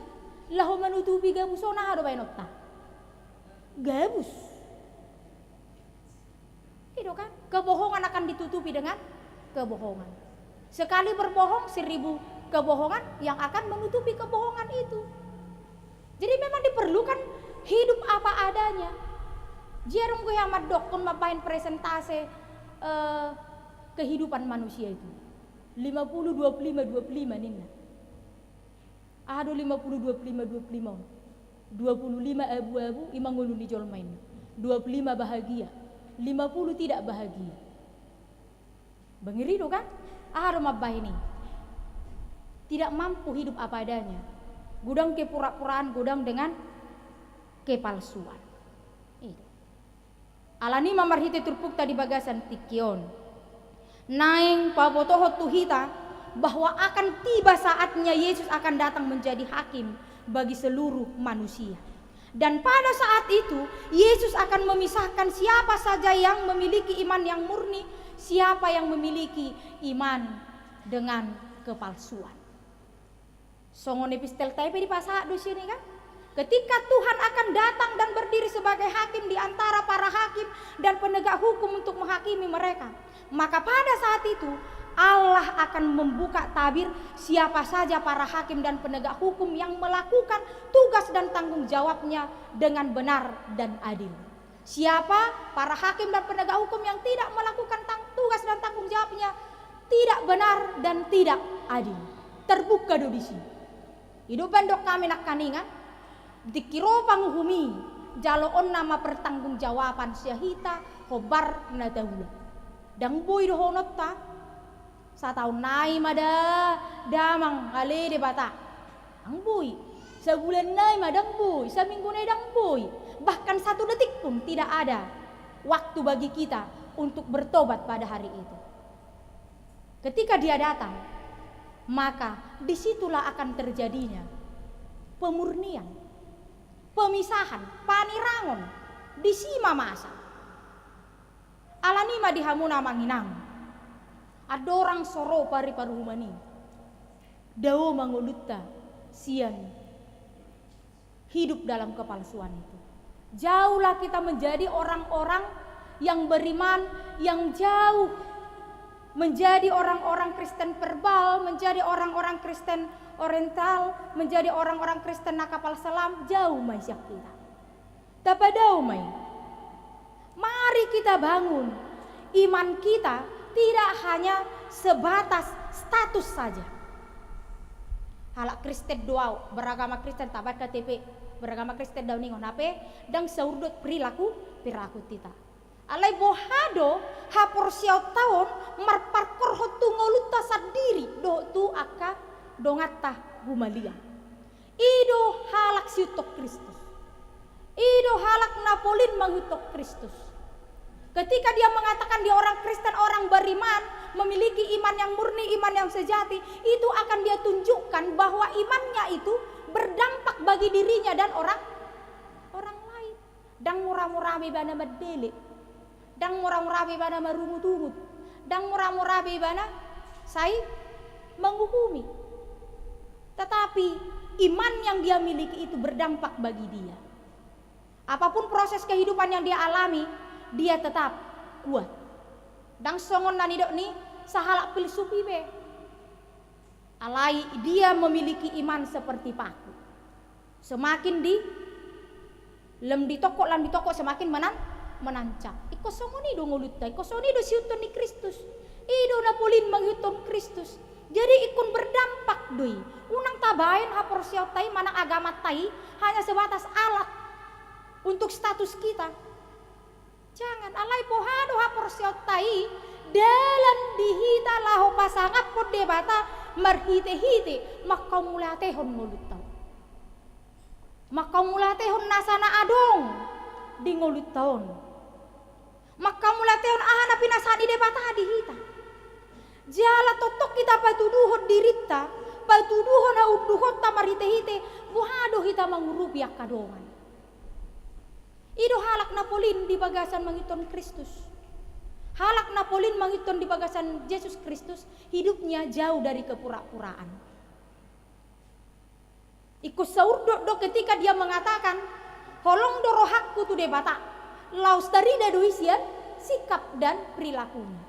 laho manutupi gabus on, aha do baenonta? Gabus. I do kan? Kebohongan akan ditutupi dengan kebohongan. Sekali berbohong, seribu kebohongan yang akan menutupi kebohongan itu. Jadi memang diperlukan hidup apa adanya. Jia dong gohi amandokkon mambahen presentase, eh, kehidupan manusia itu. Lima puluh, dua puluh lima, dua puluh lima ninna. Aha do lima puluh, dua puluh lima, dua puluh lima on? Dua puluh lima abu-abu, i ma ngolu ni jolma i. Dua puluh lima bahagia, lima puluh tidak bahagia. Bangiri do kan? Aha do mambahen i? Tidak mampu hidup apa adanya. Godang kepura-puraan, godang dengan kepalsuan. I do. Alani i ma marhite turpukta di bagasan tingki on, naeng pabotohon tu hita bahwa akan tiba saatnya Yesus akan datang menjadi hakim bagi seluruh manusia. Dan pada saat itu, Yesus akan memisahkan siapa saja yang memiliki iman yang murni, siapa yang memiliki iman dengan kepalsuan. Songon epistelta i pe dipasahat do sian i kan? Ketika Tuhan akan datang dan berdiri sebagai hakim di antara para hakim dan penegak hukum untuk menghakimi mereka, maka pada saat itu Allah akan membuka tabir siapa saja para hakim dan penegak hukum yang melakukan tugas dan tanggung jawabnya dengan benar dan adil. Siapa para hakim dan penegak hukum yang tidak melakukan tang-, tugas dan tanggung jawabnya, tidak benar dan tidak adil. Terbuka do disi. I do umbahen dok hami nangkaningan, tingki ro panguhum i, jaloonna ma pertanggungjawaban sian hita hombar na taula. Ndang boi dohononta, sataon nai ma da, damang ale Debata. Ndang boi. Sabulan nai ma ndang boi, saminggu nai ndang boi. Bahkan satu detik pun tidak ada waktu bagi kita untuk bertobat pada hari itu. Ketika Dia datang, maka disitulah akan terjadinya pemurnian, pemisahan, panirangon, disi ma masa. Alani i ma di hamuna amang inang, andorang so ro pariparuhuman i, dao ma ngolunta sian hidup dalam kepalsuan itu. Jauhlah kita menjadi orang-orang yang beriman, yang jauh, menjadi orang-orang Kristen verbal, menjadi orang-orang Kristen oriental, menjadi orang-orang Kristen na kapal selam, jauh ma i sian hita. Tapadao ma i. Mari kita bangun. Iman kita tidak hanya sebatas status saja. Halak Kristen do au, beragama Kristen, tabaen K T P, beragama Kristen do au ningon, hape ndang saur do perilaku, perilaku hita. Alai boha do haporseaonta on marparkorhon tu ngolunta sandiri dohot tu angka donganta humaliang. I do halak siihuthon Kristus. I do halak na polin mangihuthon Kristus. Ketika dia mengatakan dia orang Kristen, orang beriman, memiliki iman yang murni, iman yang sejati, itu akan dia tunjukkan bahwa imannya itu berdampak bagi dirinya dan orang, orang lain. Ndang mura-mura be ibana mandele, ndang mura-mura be ibana marungut-ungut, ndang mura-mura be ibana sai menguhumi. Tetapi iman yang dia miliki itu berdampak bagi dia. Apapun proses kehidupan yang dia alami, dia tetap kuat. Ndang songon na nidok ni sahalak filsuf i be. Alai dia memiliki iman seperti paku. Semakin di, lam ditokok, lam ditokok, semakin menan-, menancap. Ingkon songon i do ngolunta, ingkon songon i do siihuthon ni Kristus. I do na polin mangihuthon Kristus. Jadi ingkon berdampak do i. Unang tabaen haporseaonta i manang agamanta i hanya sebatas alat untuk status kita. Jangan, alai boha do haporseaonta i dalan di hita laho pasangaphon Debata marhite-hite manghamauliatehon ngolunta on. Manghamauliatehon nasa na adong di ngolunta on. Manghamauliatehon aha na pinasahat ni Debata di hita. Jala tongtong hita patuduhon dirinta, patuduhon haunduhonta marhite-hite boha do hita mangurupi angka dongan. I do halak na polin di bagasan mangihuthon Kristus. Halak na polin mangihuthon di bagasan Jesus Kristus, hidupnya jauh dari kepura-puraan. Ingkon saurdot do ketika dia mengatakan, "Holong do rohangku tu Debata." Laos tarida do i sian sikap dan perilakunya.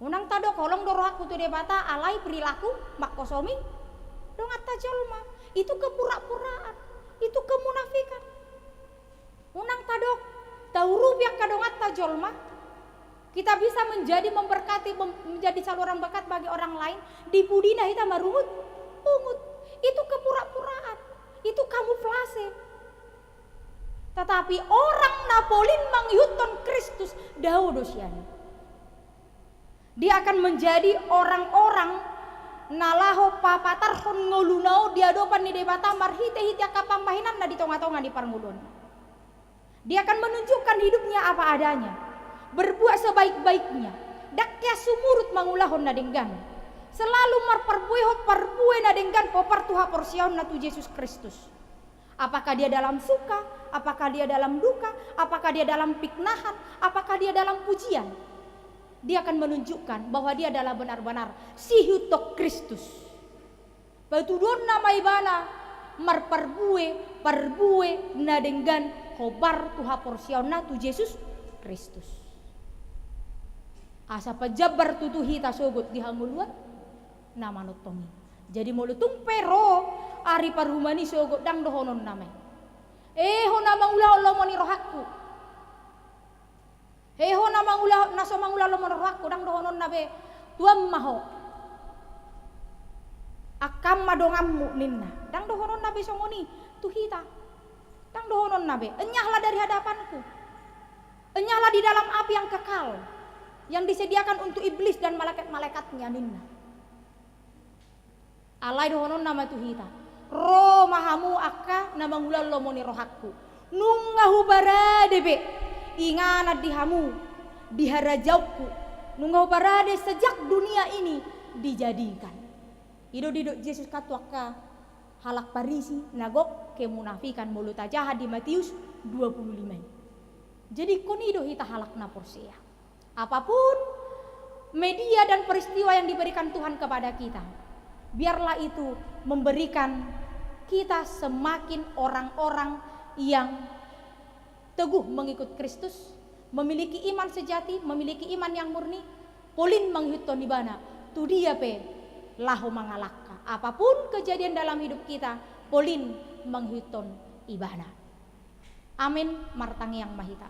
Unang tadok, "Holong do rohangku tu Debata," alai perilaku manghosomi donganta jolma. Itu kepura-puraan, itu kemunafikan. Unang tadok, "Taurupi angka donganta jolma." Kita bisa menjadi memberkati, mem-, menjadi saluran berkat bagi orang lain, di pudina hita marungut-ungut. Itu kepura-puraan, itu kamuflase. Tetapi orang na polin mangihuthon Kristus, dao do sian i. Dia akan menjadi orang-orang na laho papatarhon ngoluna on di adopan ni Debata marhite-hite angka pambahenanna di tonga-tonga ni parngoluonna. Dia akan menunjukkan hidupnya apa adanya, berbuat sebaik-baiknya, ndang hea sumurut mangulahon na denggan, selalu marparbuehon parbue na denggan hombar tu haporseaonna tu Jesus Kristus. Apakah dia dalam suka, apakah dia dalam duka, apakah dia dalam pitnahan, apakah dia dalam pujian, dia akan menunjukkan bahwa dia adalah benar-benar siihuthon Kristus. Patuduhonna ma ibana marparbue parbue na denggan hombar tu haporseaonna tu Jesus Kristus. Asa pajambar tutu hita sogot di hangoluan na manongtong i. Jadi molo tung pe ro ari parumaen i sogot, ndang dohononna be, "E ho na mangulahon lomo ni rohangku, e ho na mangula-, na so mangulahon lomo ni rohangku," ndang dohononna be, "Tuan ma ho, angkang ma donganmu," ninna. Ndang dohononna be songon i tu hita. Ndang dohononna be, "Enyahlah dari hadapanku. Enyahlah di dalam api yang kekal, yang disediakan untuk iblis dan malaikat-malaikatnya," ninna. Alai dohononna ma tu hita, "Ro ma hamu angka na mangulahon lomo ni rohangku. Nunga huparade be inganan di hamu di harajaonku. Nunga huparade sejak dunia ini dijadikan." I do didok Jesus kan tu angka halak Parisi na gok kemunafikan, molo tajaha di Matius dua puluh lima i. Jadi ingkon i do hita halak na porsea. Apapun media dan peristiwa yang diberikan Tuhan kepada kita, biarlah itu memberikan kita semakin orang-orang yang teguh mengikut Kristus, memiliki iman sejati, memiliki iman yang murni, polin mangihuthon ibana tu dia pe laho mangalangka. Apapun kejadian dalam hidup kita, polin mangihuthon ibana. Amin. Martangiang ma hita.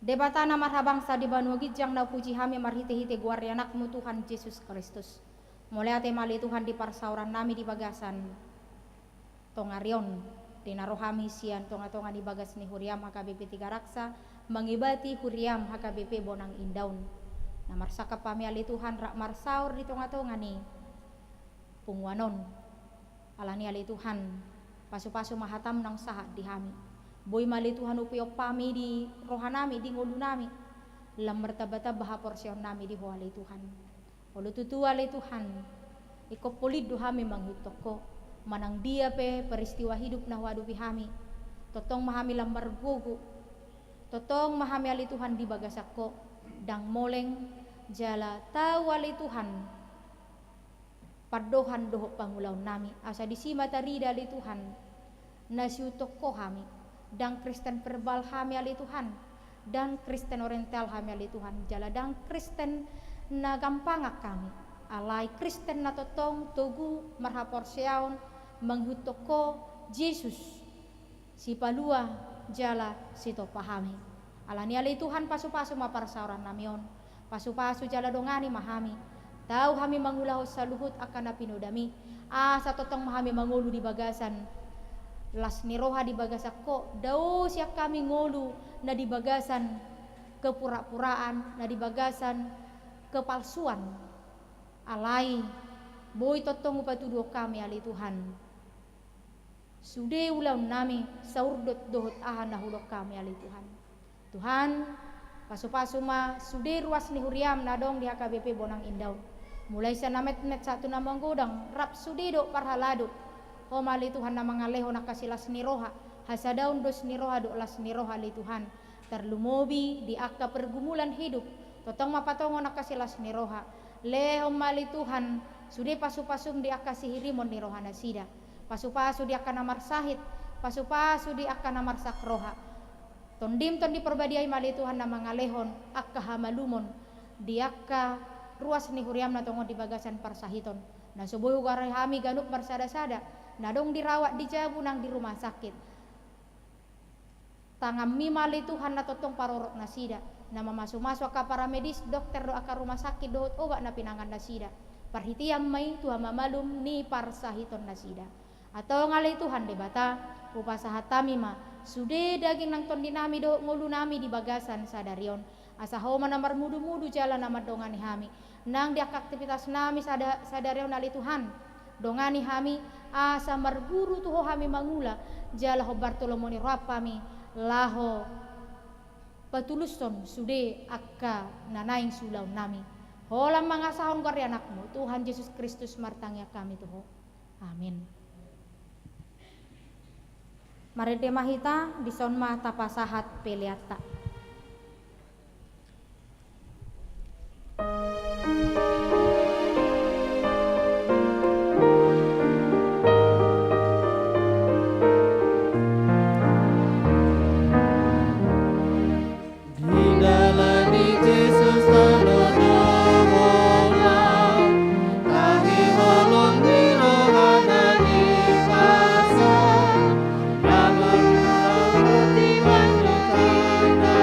Debata na marhabangsa di banua ginjang, na hupuji hami marhite-hite goar ni Anakmu Tuhan Jesus Kristus. Mauliate ma ale Tuhan di parsaorannami di bagasan tonga ari on, di na ro hami sian tonga-tonga ni bagas ni huriam H K B P Tiga Raksa, mangibati huriam H K B P Bonang Indaun. Na marsangkap hami ale Tuhan rap marsaor di tonga-tonga ni punguan on. Alani ale Tuhan, Pasupasu ma hataM naung sahat di hami. Boi ma ale Tuhan upeop hami di rohanami, di ngolunami. Lam martambatamba haporseaonnami di Ho ale Tuhan. Olo tutu ale Tuhan, ingkon polin do hami mangihuthon Ho. Manang dia pe peristiwa hidup na huadopi hami, tongtong ma hami lam margogo. Tongtong ma hami ale Tuhan di bagasan Ho. Ndang moleng, jala tau ale Tuhan pandohan dohot pangulaonnami. Asa disi ma tarida ale Tuhan, na siihuthon Ho hami. Ndang Kristen verbal hami ale Tuhan, ndang Kristen oriental hami ale Tuhan, jala ndang Kristen na gampangan hami. Alai Kristen na tongtong togu marhaporseaon mangihuthon Ho Jesus, Sipalua jala Sitompa hami. Alani i ale Tuhan, pasupasu ma parsaorannami on. Pasupasu jala dongani ma hami. Tau hami mangulahon saluhut angka na pinodami. Asa tongtong ma hami mangolu di bagasan las ni roha, di bagasan Ho. Dao sian hami ngolu na di bagasan kepura-puraan, na di bagasan kepalsuan. Alai boi tongtong hupatuduhon hami ale Tuhan sude ulaonnami, saurdot dohot aha na huulahon hami ale Tuhan. Tuhan, pasupasu ma sude ruas ni huriaM na adong di H K B P Bonang Indah on. Mulai sian na metmet sahat tu na magodang, rap sude dohot parhalado. Ho ma ale Tuhan na mangalehon angka silas ni roha, hasadaon dos ni roha dohot las ni roha ale Tuhan. Tarlumobi di angka pergumulan hidup, tongtong ma patongon angka silas ni roha. Lehon ma ale Tuhan sude pasupasu-M di angka sihirimon ni rohanasida. Pasupasu di angka na marsahit, pasupasu di angka na marsak roha. TondiM Tondi Parbadia i ma ale Tuhan na mangalehon angka hamalumon di angka ruas ni huriaM na tongon di bagasan parsahiton. Na so boi hugoari hami ganup marsada-sada, na adong dirawat di jabu nang di rumah sakit. TanganMi ma ale Tuhan na tongtong parorot nasida, na mamasu-masu angka paramedis, dokter dohot angka rumah sakit dohot obat na pinangan nasida. ParhiteanMa i tu hamamalum ni parsahiton nasida. Antong ale Tuhan Debata, hupasahat hami ma sude daging nang tondinami dohot ngolunami di bagasan sadari on. Asa Ho ma na marmudu-mudu jala na mandongani hami nang di angka aktivitasnami sada-, sadari on ale Tuhan. Dongani hami asa marguru tu Ho hami mangula, jala hombar tu lomo ni rohaM hami laho patulushon sude angka na naeng siulaonnami. Holan mangasahon goar ni AnakMu Tuhan Jesus Kristus martangiang hami tu Ho. Amin. Marende ma hita, dison ma tapasahat peleanta. Di dalan ni Jesus tano do holan, tahi holong ni rohana dipasa, na mangulahon roti mandok tanda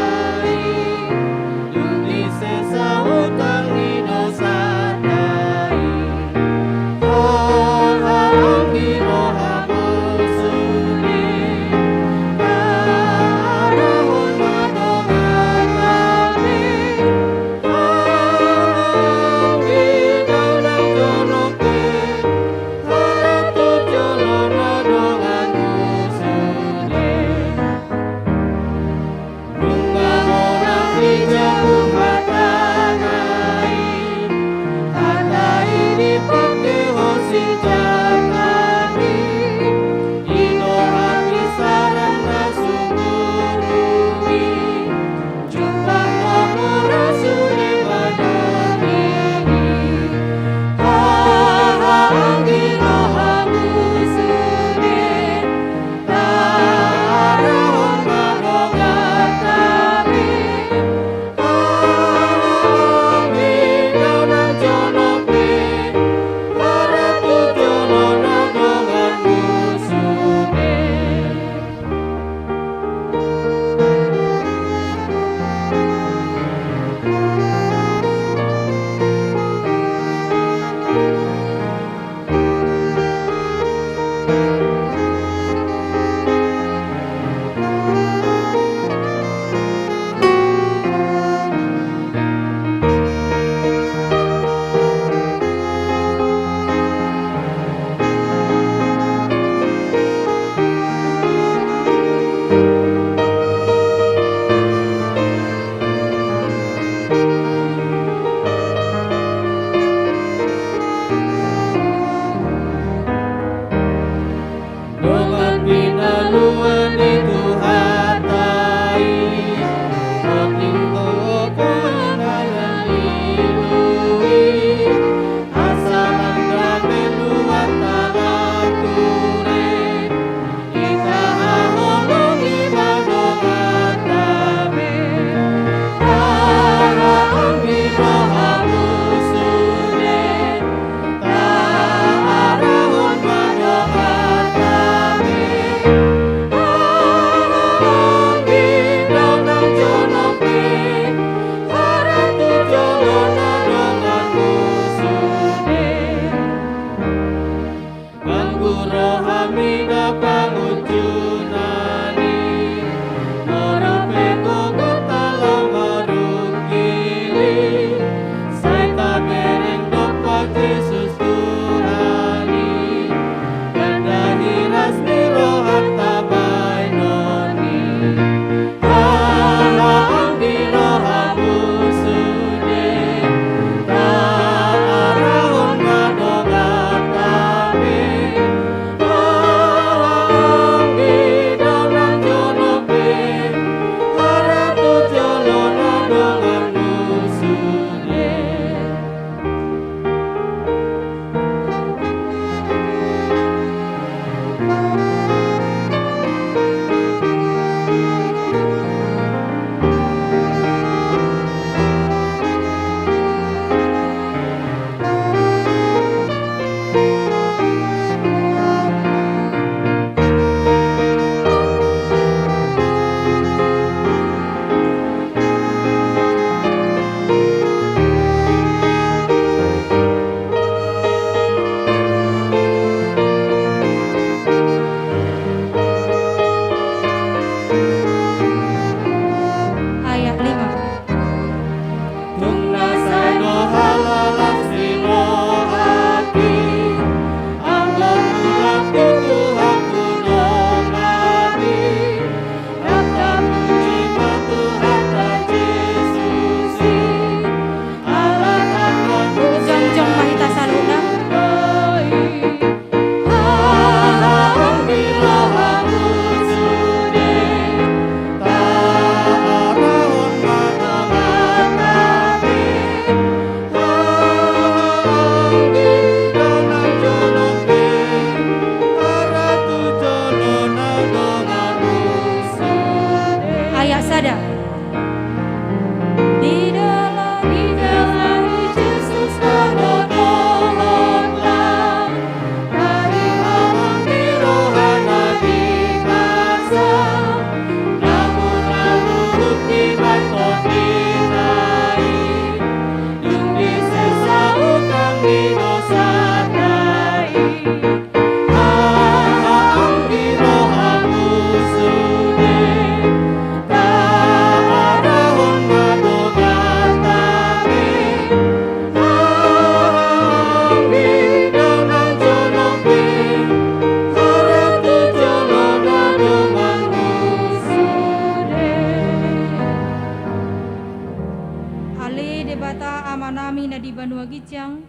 Ginjang,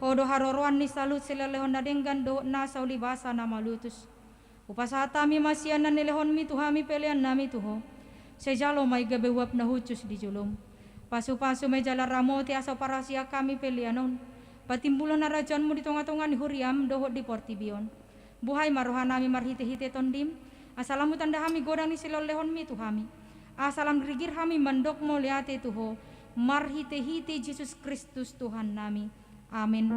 Ho do haroroan ni saluhut silehonlehon na denggan dohot nasa ulibasa na malutus. Hupasahat hami ma sian na nilehonMi tu hami pelean nami tu Ho. Sai jalo ma i gabe uap na hushus di joloM. Pasupasu ma i jala ramoti asa huparasiak hami pelean on patimbulhon harajaonMu di tongatonga ni huriaM dohot di portibi on. Buhai ma rohanami marhitehite TondiM, asa lam hutanda hami godang ni silehonlehonMi tu hami, asa lam rigir hami mandok mauliate tu Ho, marhitehite Jesus Kristus Tuhannami. Amen.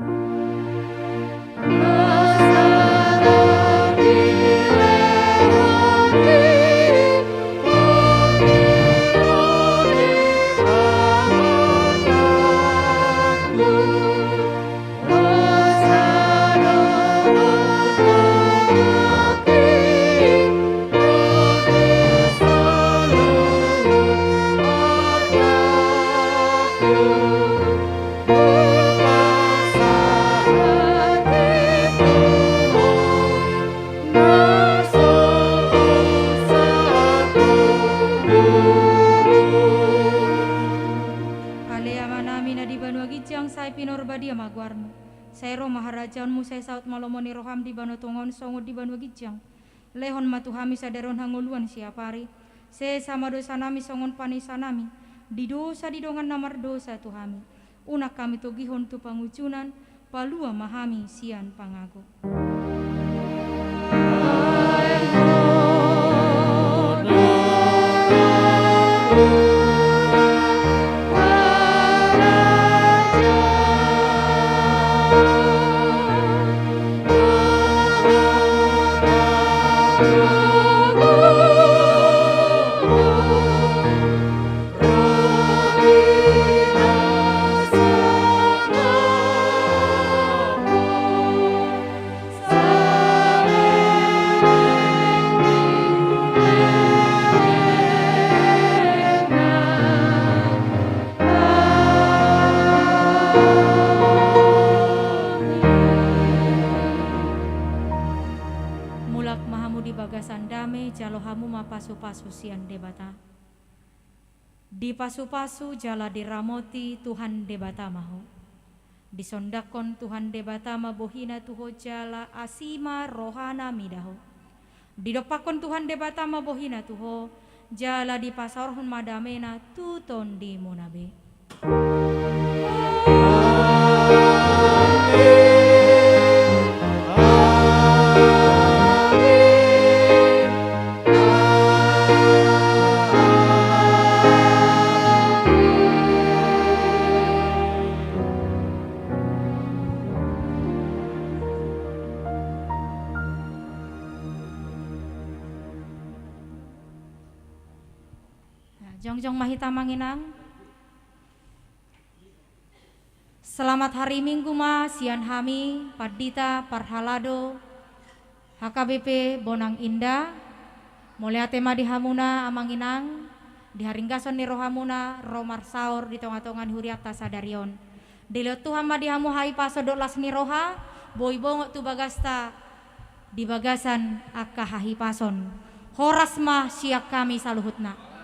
Ale Amanami na di banua ginjang, sai pinarbadia ma goarMu. Sai ro ma harajaonMu, sai saut ma lomo ni rohaM di banua tonga on songon di banua ginjang. Lehon ma tu hami sadari on hangoluan siapari. Sesa ma dosanami songon panesanami di dosa di dongan na mardosa tu hami. Unang hami togihon tu pangunjunan, palua ma hami sian pangago. Mulak ma hamu di bagasan dame, jalo hamu ma pasupasu sian Debata. Dipasupasu jala diramoti Tuhan Debata ma ho. Disondangkon Tuhan Debata ma bohina tu ho jala asi ma rohana mida ho. Didompakkon Tuhan Debata ma bohina tu ho jala dipasaorhon ma damena tu tondimuna be. Jongjong ma hita amang inang. Selamat hari Minggu ma sian hami, pandita parhalado H K B P Bonang Indah. Mauliate ma di hamuna amang inang, di haringgason ni rohamuna ro marsaor di tongatonga ni hurianta sadari on. Dilehon Tuhan ma di hamu hahipason dohot las ni roha, boi bongot tu bagasta di bagasan angka hahipason. Horas ma sian hami saluhutna.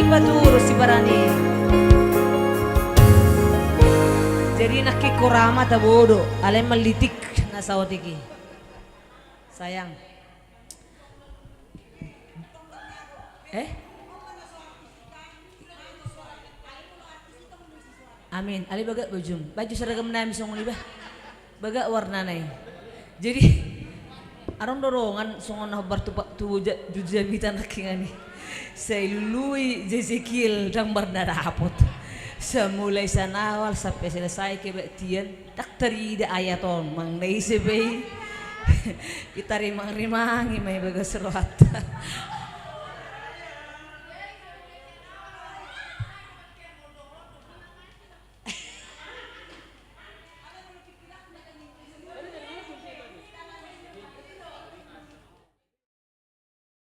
Paturus si barani. Jadi nangkin kora ma tabodo, alai malitik na saotik i. Sayang. Eh? Amin. Alai bagak bajum. Baju seragam nami songon i bah. Bagak warnana i. Jadi adong do dongan songon na hombar tu pa-, tu ja-, tu jamita nangkiningan i. Sai lului Jezekiel ndang marna dapot. Sai mulai sian awal sampe selesai kebaktian. Ndang tarida ayat on, manang na ise pe i. Itarimangrimangi ma i bagas rohanta.